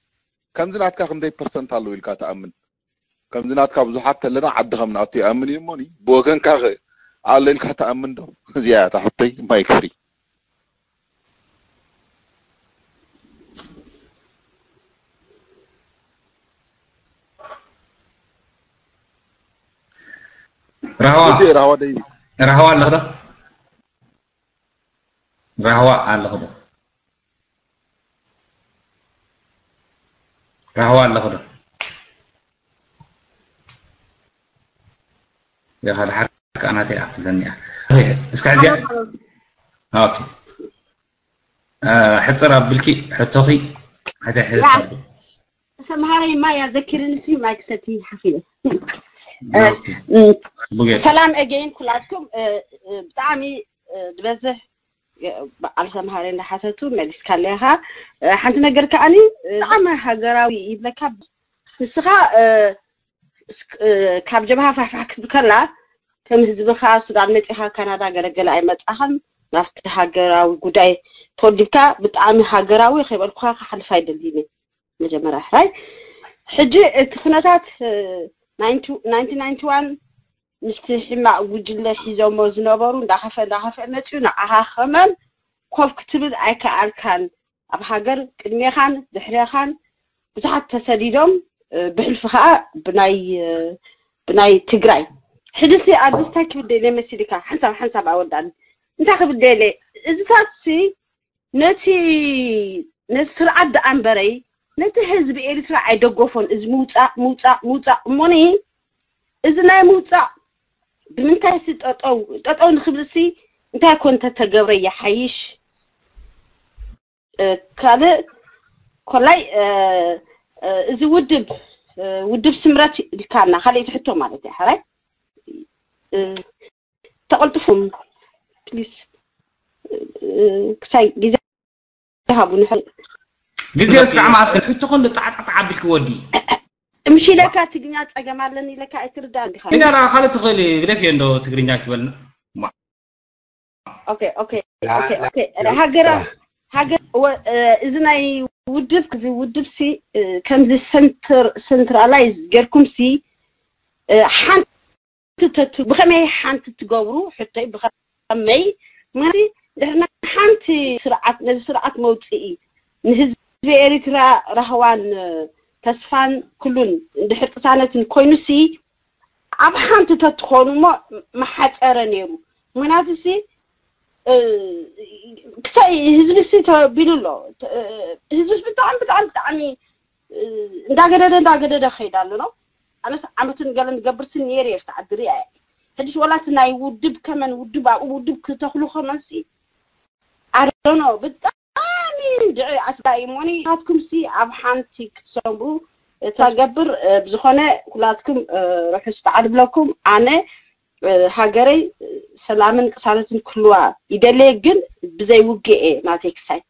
ከምዚ ናትካ ክንደይ ፐርሰንት ኣለዉ ኢልካ ትኣምን? ከምዚ ናትካ ብዙሓት ተለና ዓዲ ከም ንኣቱ ይኣምን እዩ እሞኒ ብወገንካ ኸ ኣሎ ኢልካ ትኣምን ዶ? እዚኣ እያ እታ ሕቶይ። ማይክ ፍሪ። ራህዋ እቲ ራህዋ ደይ ራህዋ ኣለኽ ዶ? ራህዋ ኣለኽ ዶ? ራህዋ ኣለኽ ዶ? ያኻ ድሓር ከኣ ናተይ ኣትብለኒ እያ። እስከ ሕዚኣ ኦኬ። ሕፅር ኣብልኪ ሕቶኺ ሕተ ሕዝት ያ። ሰምሃረይ ማይ ኣዘኪርኒ ሲ ማይ ክሰቲ ሓፍ ኢለ። ኦኬ። እም፣ ብጌታ ሰላም ኤጌን ኩላትኩም እ፣ እ፣ ብጣዕሚ እ፣ ዝበዝሕ እ፣ በዓል ሰምሃረይ እንዳሓተቱ መሊስካለይ ኢኻ። እ፣ ሓንቲ ነገር ከዓኒ እ፣ ብጣዕሚ ሃገራዊ ይብለካ ንስኻ እ፣ እስክ- እ፣ ካብ ጀብሃ ፋሕፋሕ ክትብል ከላ ከም ህዝብኻ ሱዳን መፂኻ ካናዳ ገለገለ ኣይመፃኻን ናብቲ ሃገራዊ ጉዳይ ተወዲብካ ብጣዕሚ ሃገራዊ ከይበልኩኻ ክሓልፍ ኣይደልይን እየ። መጀመርያ ሕራይ ሕጂ እቲ ኩነታት ናይንቲ ናይንቲ ዋን ምስቲ ሕማቕ ጉጅለ ሒዞሞ ዝነበሩ እንዳኸፈ እንዳኸፈ መፅኡ ንዓኻ ከመን ኮፍ ክትብል ኣይከኣልካን ኣብ ሃገር ቅድሜኻን ድሕሬኻን ብዙሓት ተሰዲዶም ብሕልፊ ከዓ ብናይ ብናይ ትግራይ ሕድሲ ኣብዚ እንታይ ክብል ደለ መሲልካ ሓንሳብ ሓንሳብ ኣወዳኒ እንታይ ክብል ደለ እዚታት ሲ ነቲ ነቲ ስርዓት ደኣ እምበረይ ነቲ ህዝቢ ኤርትራ ኣይደገፎን እዚ ምውፃእ ምውፃእ ምውፃእ እሞኒ እዚ ናይ ምውፃእ ብምንታይ ሲ ጠጠው ጠጠው ንክብል ሲ እንታይ ኮን ተተገብረ ይሓይሽ ካልእ ኮላይ እዚ ውድብ ውድብ ስምረት ኢልካና ካልእ ትሕቶ ማለት እያ ሕራይ ተቐልጥፉም ፕሊስ ክሳይ ግዜ ሃቡኒ ሕራይ ግዜ ስራዕ ማእሰር ሕቶ ኮን ጣዕጣዕ ዓቢልክ ወዲ ምሽ ኢለካ ትግኛ ፀገም ኣለኒ ኢለካ ኣይትርዳእ እንዲኻ ግን ራ ካልእ ትኽእል ግደፍ እየ እንዶ ትግርኛ ክበልና ኦኬ ኦኬ ኦኬ ኦኬ ሃገራ ሃገር እዚ ናይ ውድብ እዚ ውድብ ሲ ከምዚ ሰንትራላይዝ ጌርኩም ሲ ሓንቲ ተቱ ብኸመይ ሓንቲ ትገብሩ ሕቶይ ብኸመይ ማለት ድሕና ሓንቲ ስርዓት ነዚ ስርዓት መውፅኢ ንህዝቢ ኤሪትራ ራህዋን ተስፋን ኩሉን እንድሕር ቅሳነትን ኮይኑ ሲ ኣብ ሓንቲ ተትኾኑ እሞ መሓፀረ ነይሩ። ምክንያቱ ሲ ክሳይ ህዝቢ ሲ ተቢሉ ኣሎ። ህዝቢ ብጣዕሚ ብጣዕሚ ብጣዕሚ እንዳገደደ እንዳገደደ ከይዳ ኣሎ ነው። ኣነስ ዓመትን ገለን ገብር ሲ ነይር እየ ፍትዓት ድሪያ እየ። ሕድሽ ወላት ናይ ውድብ ከመን ውድብ ኣብኡ ውድብ ክተኽሉ ከመን ሲ ኣደኖ ብጣዕሚ ድዒ ኣስጋኢ እሞኒ ናትኩም ሲ ኣብ ሓንቲ ክትሰምሩ ተገብር ብዝኾነ ኩላትኩም ርሑስ በዓል ብለኩም ኣነ ሃገረይ ሰላምን ቅሳነትን ክልዋ ይደለየ ግን ብዘይ ውግእ እየ ናተይ ክሳይ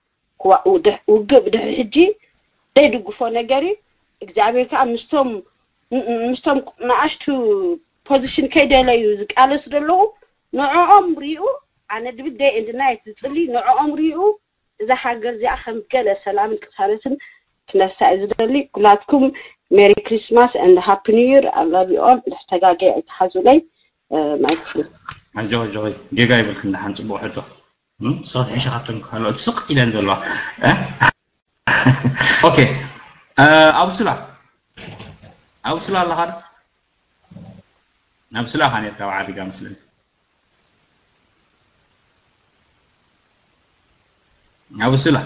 ውግእ ብድሕሪ ሕጂ ዘይድግፎ ነገር እዩ እግዚኣብሔር ከዓ ምስቶም ምስቶም ንኣሽቱ ፖዚሽን ከይደለዩ ዝቃለሱ ዘለዉ ንዕኦም ሪኡ ኣነ ድብደይ እንድናየት ዝፅሊ ንዕኦም ሪኡ እዛ ሃገር እዚኣ ከም ገለ ሰላምን ቅሳነትን ክነፍሳ እዩ ዝደሊ ኩላትኩም Merry Christmas and Happy New Year I love you all ድሕተጋገ ኣይተሓዙለይ ማይክ ኣጆ ጆይ ጌጋ ይብልክን ደሓን ፅቡቅ ሕቶ ሰት ሕሸ ካብቶም ካልኦት ስቅ ኢለን ዘለዋ ኦኬ ኣብሱላ ኣብሱላ ኣለኻ ኣብሱላ ካ ኔርካ ዓቢጋ መስለኒ ኣብሱላ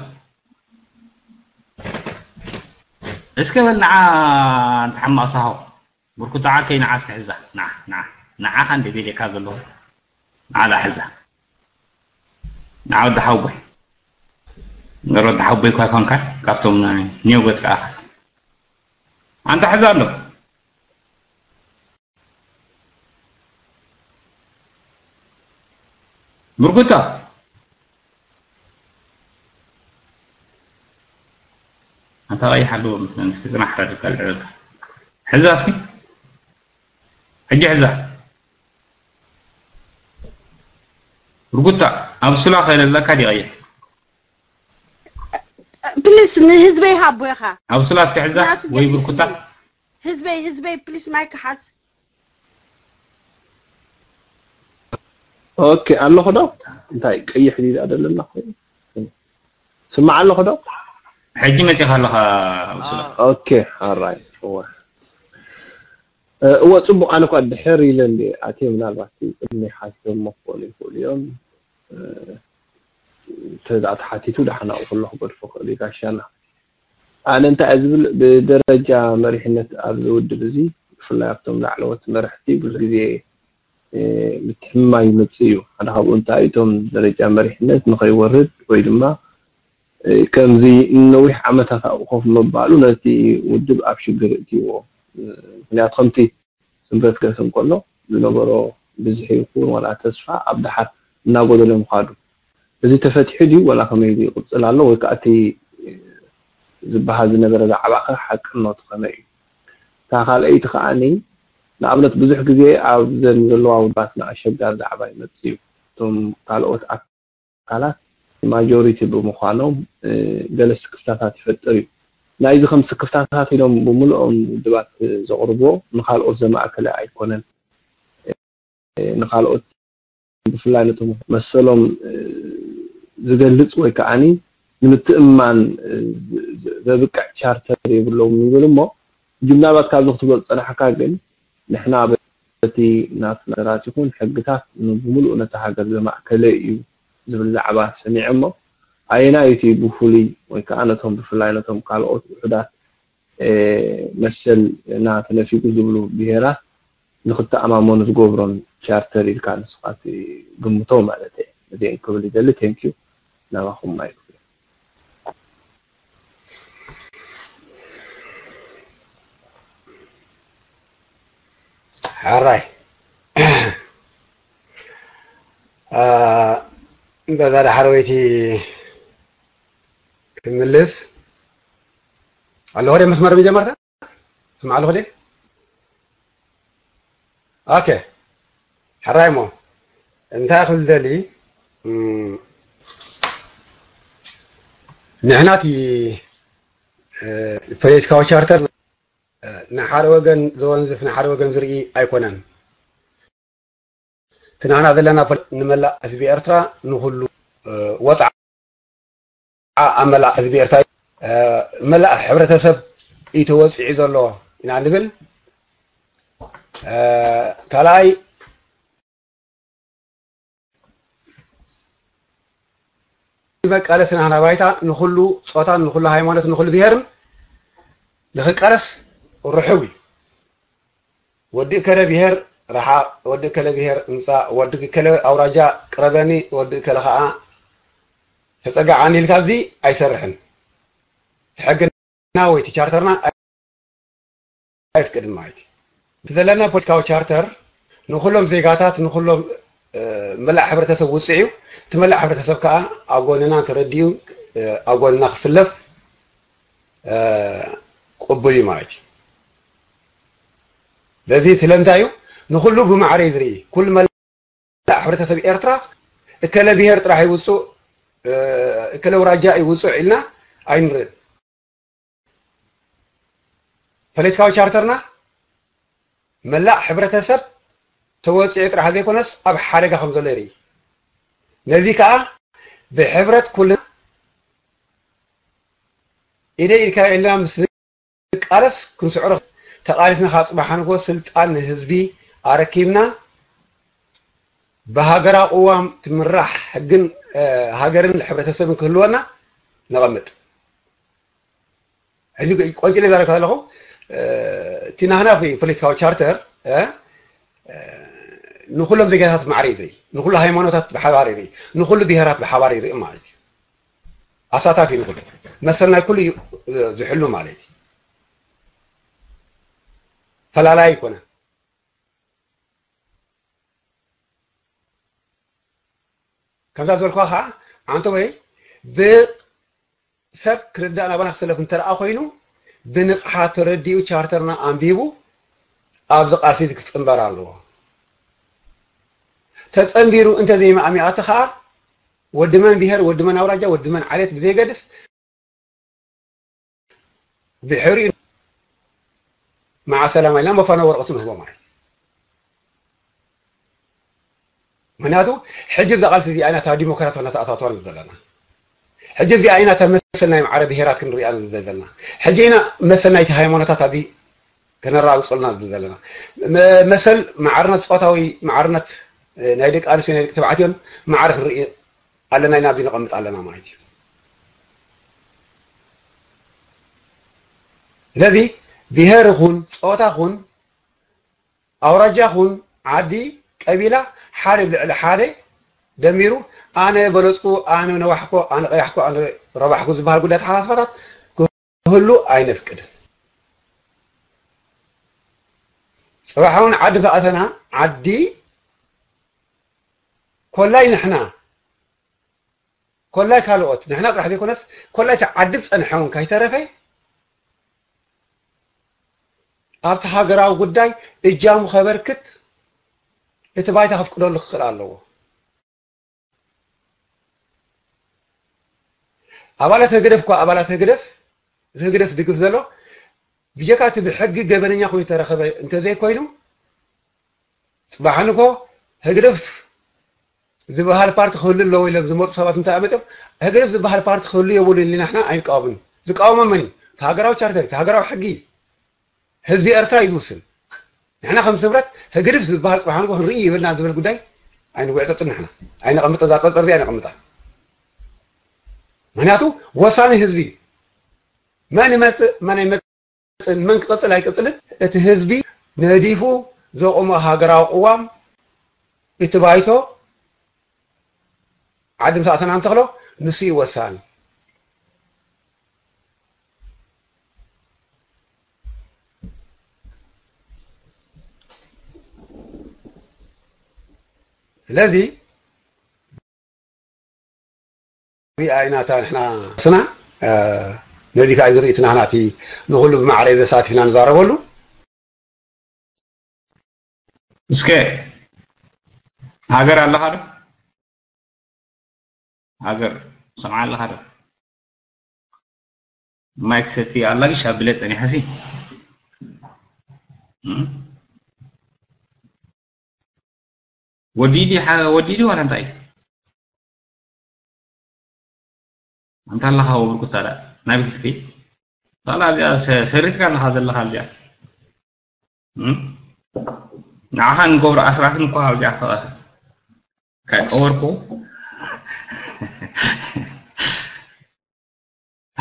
እስከ በል ንዓ እንተ ሓማቕ ሳሆ ብርኩታ ዓርከይ ንዓ እስከ ሕዛ ንዓ ንዓ ንዓኻ እንደ ቤሌካ ዘለኹ ንዓ ዳ ሕዛ ንዓ ወዲ ሓውቦይ ነሮ ወዲ ሓውቦይ እኳ ይኮንካ ካብቶም ኒዮ ገጽካ ኣንታ ሕዛ ኣሎ ብርኩታ ኣንታ ቀይሕ ኣለዎ መስለኒ እስኪ ጽናሕ ረድካ ልዕለልካ ሕዛ እስኪ ሕጂ ሕዛ ርጉታ ኣብ ሱላ ከለለካ ዲቀየ ፕሊስ ንህዝበይ ሃቦ ኢኻ ኣብ ሱላ እስኪ ሕዛ ወይ ብርኩታ ህዝበይ ህዝበይ ፕሊስ ማይክ ሓዝ ኦኬ ኣለኹ ዶ እንታይ ቀይሕ ዲዳ ደለና ስማዕ ኣለኹ ዶ ሕጂ መፂኻ ኣለኻ ኦኬ ኣራይ እወ እወ ፅቡቅ ኣነ እኳ ድሕር ኢለ እንዲ ኣትየ ምናልባት ቅድሚ ሓቲቶም መክፈሉ ይኽእሉ እዮም ተዳ ተሓቲቱ ዳሕና ኣብኡ ከለኹ ገድፎ ክእል እዩ ጋሻና ኣነ እንታይ እየ ዝብል ብደረጃ መሪሕነት ኣብዚ ውድብ እዚ ብፍላይ ኣብቶም ላዕለዎት መርሕቲ ብዙ ግዜ ምትሕምማይ ይመፅእ እዩ ሓደ ካብኡ እንታይ እቶም ደረጃ መሪሕነት ንኸይወርድ ወይ ድማ ከምዚ ንነዊሕ ዓመታት ኣብኡ ኮፍ ምባሉ ነቲ ውድብ ኣብ ሽግር እትይዎ ምክንያቱ ከምቲ ስምረት ክገርፍ እንከሎ ዝነበሮ ብዝሒ ይኹን ዋላ ተስፋ ኣብ ደሓር እናጎደለ ምኻዱ እዚ ተፈቲሑ ድዩ ዋላ ከመይ ድዩ ይቕፅል ኣሎ ወይ ከዓ እቲ ዝበሃል ዝነበረ ዛዕባ ከ ሓቅነቱ ከመይ እዩ እታ ካልኣይቲ ከዓኒ ንኣብነት ብዙሕ ግዜ ኣብዘን ዘለዋ ውድባትና ኣሸጋሪ ዛዕባ ይመፅእ እዩ እቶም ካልኦት ኣካላት ማጆሪቲ ብምዃኖም ገለ ስክፍታታት ይፈጥር እዩ። ናይዚ ከም ስክፍታታት ኢሎም ብምልኦም ውድባት ዘቕርብዎ ንኻልኦት ዘማእከለ ኣይኮነን። ንኻልኦት ብፍላይ ነቶም መሰሎም ዝገልፅ ወይ ከዓኒ ንምትእምማን ዘብቅዕ ቻርተር የብለውም ይብል እሞ ሕጂ ምናልባት ካብዚ ክትብሎ ዝፀናሕካ ግን ንሕና በቲ ናትና ተራት ይኹን ሕግታት ብምሉእ ነታ ሃገር ዘማእከለ እዩ ዝብል ዛዕባ ሰሚዐ እሞ ኣየናይ እቲ ብፍሉይ ወይ ከዓ ነቶም ብፍላይ ነቶም ካልኦት ውሑዳት መሰልና ተነፊጉ ዝብሉ ብሄራት ንክተኣማመኑ ዝገብሮም ቻርተር ኢልካ ንስኻ ትግምቶ ማለት እየ። እዚአን ክብል ይደሊ። ቴንኪዩ ናባኹም ማይክ ሕራይ በዛ ዳሕረወይቲ ክምልስ ኣለኹ ደ መስመር መጀመርታ ስምዓ ኣለኹ ደ ኦኬ ሕራይ ሞ እንታይ ክብል ደሊ ንሕና እቲ ፖለቲካዊ ቻርተር ንሓደ ወገን ዘወንዝፍ ንሓደ ወገን ዝርኢ ኣይኮነን። እቲ ንሕና ዘለና ንመላእ ህዝቢ ኤርትራ፣ ንኹሉ ወፅዓ ኣብ መላእ ህዝቢ ኤርትራ፣ መላእ ሕብረተሰብ እዩ ተወፂዑ ዘሎ ኢና ንብል። ካልኣይ፣ መቃለስ ናህና ባይታ ንኹሉ ፆታን ንኹሉ ሃይማኖት ንኹሉ ብሄርን ንኽቃለስ ርሑው እዩ። ወዲ እከለ ብሄር ረሓቕ፣ ወዲ እከለ ብሄር ምፃእ፣ ወዲ እከለ ኣውራጃ ቅረበኒ፣ ወዲ እከለ ከዓ ተፀጋዓኒ ኢልካ ኣብዚ ኣይሰርሕን። ሕግና ወይ እቲ ቻርተርና ኣይፍቅድን ማለት እዩ። እቲ ዘለና ፖለቲካዊ ቻርተር ንኩሎም ዜጋታት ንኩሎም መላእ ሕብረተሰብ ውፅዕ እዩ። እቲ መላእ ሕብረተሰብ ከዓ ኣብ ጎንና ተረዲኡ ኣብ ጎንና ክስለፍ ቅቡል እዩ ማለት እዩ። በዚ ስለምንታይ እዩ ንኩሉ ብማዕረ እዩ ዝርኢ። ኩሉ መላእ ሕብረተሰብ ኤርትራ እከለ ብሄር ጥራሕ ይውፁእ፣ እከለ ውራጃ ይውፁእ ኢልና ኣይንርእን። ፖለቲካዊ ቻርተርና መላእ ሕብረተሰብ ተወፂዑ ጥራሕ ዘይኮነስ ኣብ ሓደጋ ከም ዘሎ የርኢ። ነዚ ከዓ ብሕብረት ኩልና ኢደ ኢድካ ኢልና ምስ ንቃለስ ክንስዕሮ ተቃሊስና ካብ ፅባሕ ንጎ ስልጣን ንህዝቢ ኣረኪብና ብሃገራዊ ቅዋም ትምራሕ ሕግን ሃገርን ሕብረተሰብን ክህልወና ነቐምጥ። ሕዚ ቆንፂለ ዛረብ ከለኹ እቲ ናህና ፖለቲካዊ ቻርተር ንኩሎም ዜጋታት ማዕረ ይርኢ፣ ንኩሉ ሃይማኖታት ብሓባር ይርኢ፣ ንኩሉ ብሄራት ብሓባር ይርኢ ማለት እዩ። ኣሳታፊ ንኩሉ መሰል ናይ ኩሉ እዩ ዝሕሉ ማለት እዩ። ፈላላይ ኣይኮነን። ከምዛ ዝበልኳ ከዓ ዓንተ ወይ ብሰብ ክርዳእ ናባና ክሰለፍ እንተደኣ ኮይኑ ብንቕሓት ተረዲኡ ቻርተርና ኣንቢቡ ኣብዚ ቃልሲ ክፅንበር ኣለዎ። ተፀንቢሩ እንተዘይማእሚኣቲ ከዓ ወዲ መን ብሄር፣ ወዲ መን ኣውራጃ፣ ወዲ መን ዓሌት ብዘይገድስ ብሕሪኡ መዓ ሰላማ ኢልና መፋነ ወረቐቱ ንህቦ ማለት እዩ። ምክንያቱ ሕጂ እዛ ቃልሲ እዚኣ ኢና እታ ዲሞክራሲ ናተኣታትዋ ንብል ዘለና። ሕጂ እዚኣ ኢና እታ መሰል ናይ ማዕረ ብሄራት ክንሪኣ ንብል ዘለና። ሕጂ ኢና መሰል ናይቲ ሃይማኖታት ኣብዚ ከነራግፀልና ንብል ዘለና። መሰል ማዕርነት ፆታዊ ማዕርነት ናይ ደቂ ኣንስትዮ ናይ ደቂ ተባዕትዮን ማዕረ ክንርኢ ኣለና ኢና ኣብዚ ነቐምጥ ኣለና ማለት እዩ። ስለዚ ብሄር ይኹን ፆታ ይኹን ኣውራጃ ይኹን ዓዲ ቀቢላ ሓደ ብልዕሊ ሓደ ደሚሩ ኣነ በለፅኩ፣ ኣነ ነዋሕኮ፣ ኣነ ቀያሕኮ፣ ኣነ ረባሕኩ ዝበሃል ጉዳይ ተሓሳስባታት ክህሉ ኣይነፍቅድን። ፅባሕ እውን ዓዲ ተኣተና ዓዲ ኮላይ ንሕና ኮላይ ካልኦት ንሕና ጥራሕ ዘይኮነስ ኮላይ እቲ ዓዲ ዝፀንሐ እውን ካይተረፈ ኣብቲ ሃገራዊ ጉዳይ እጃሙ ከበርክት እቲ ባይታ ከፍቅደሉ ክኽእል ኣለዎ። ኣባላት ህግደፍ እኳ ኣባላት ህግደፍ እዚ ህግደፍ ዝድግፍ ዘሎ ብጀካ እቲ ብሕጊ ገበነኛ ኮይኑ ተረኸበ እንተዘይኮይኑ ፅባሕ ንጎ ህግደፍ ዝበሃል ፓርቲ ክህሉ ኣለዎ ኢሎም ዝመፁ ሰባት እንታይ ኣመፅኦም ህግደፍ ዝበሃል ፓርቲ ክህሉ የብሉን ኢልና ንሕና ኣይንቃወምን። ዝቃወሞ መን እዩ? እቲ ሃገራዊ ቻርተር፣ እቲ ሃገራዊ ሕጊ እዩ። ህዝቢ ኤርትራ እዩ ዝውስን። ንሕና ከም ስምረት ህግድፍ ዝበሃል ፅባሕ ንጎ ክንርኢ ይብልና ዝብል ጉዳይ ኣይንጉዕፀፅን። ንሕና ኣይነቐምጠ እዛ ፀርፀር እዚኣ ኣይነቐምጣ። ምክንያቱ ወሳኒ ህዝቢ እዩ። መን ይመፅእ መን ኣይመፅእ መን ክቐፅል ኣይቀፅልን እቲ ህዝቢ ነዲፉ ዘቑሞ ሃገራዊ ቅዋም እቲ ባይቶ ዓዲ ምስ ኣተና እንተኽሎ ንሱ እዩ ወሳኒ። ስለዚ እዚኣ ኢና እታ ንሕና ስና ነዚ ከዓ ዝርኢ እቲ ናህና እቲ ንኩሉ ብማዕረ ዘሳቲፍና ንዛረበሉ። እስከ ሃገር ኣለኻ ዶ? ሃገር ሰምዓ ኣለኻ ዶ? ማይክ ሰቲ ኣላጊሽ ኣብለ ጸኒሐሲ ወዲዲ ወዲዲ ዋላ እንታይ ኣንታ ኣለኻ ወብርኩ ታዲያ ናይ ብክትከይ ታላ እዚኣ ሰሪትካ ኣለኻ ዘለኻ እዚኣ ንዓኻ ንገብሮ ኣስራትን እኳ ኣብዚኣ ከቐበርኩ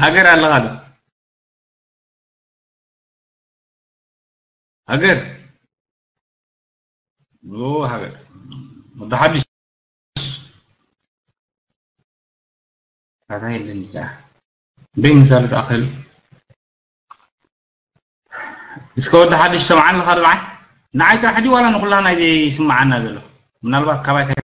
ሃገር ኣለኻ ዶ ሃገር ሃገር ወዲ ሓድሽ ኣታ የለን ዳ በይ ምሳል ተኣኸሉ እስከ ወዲ ሓድሽ ሰምዓን ኣለኻ ዶ ንዓይ ጥራሕ ድዩ ዋላ ንኩላና ይስምዓና ዘሎ ምናልባት ካባይ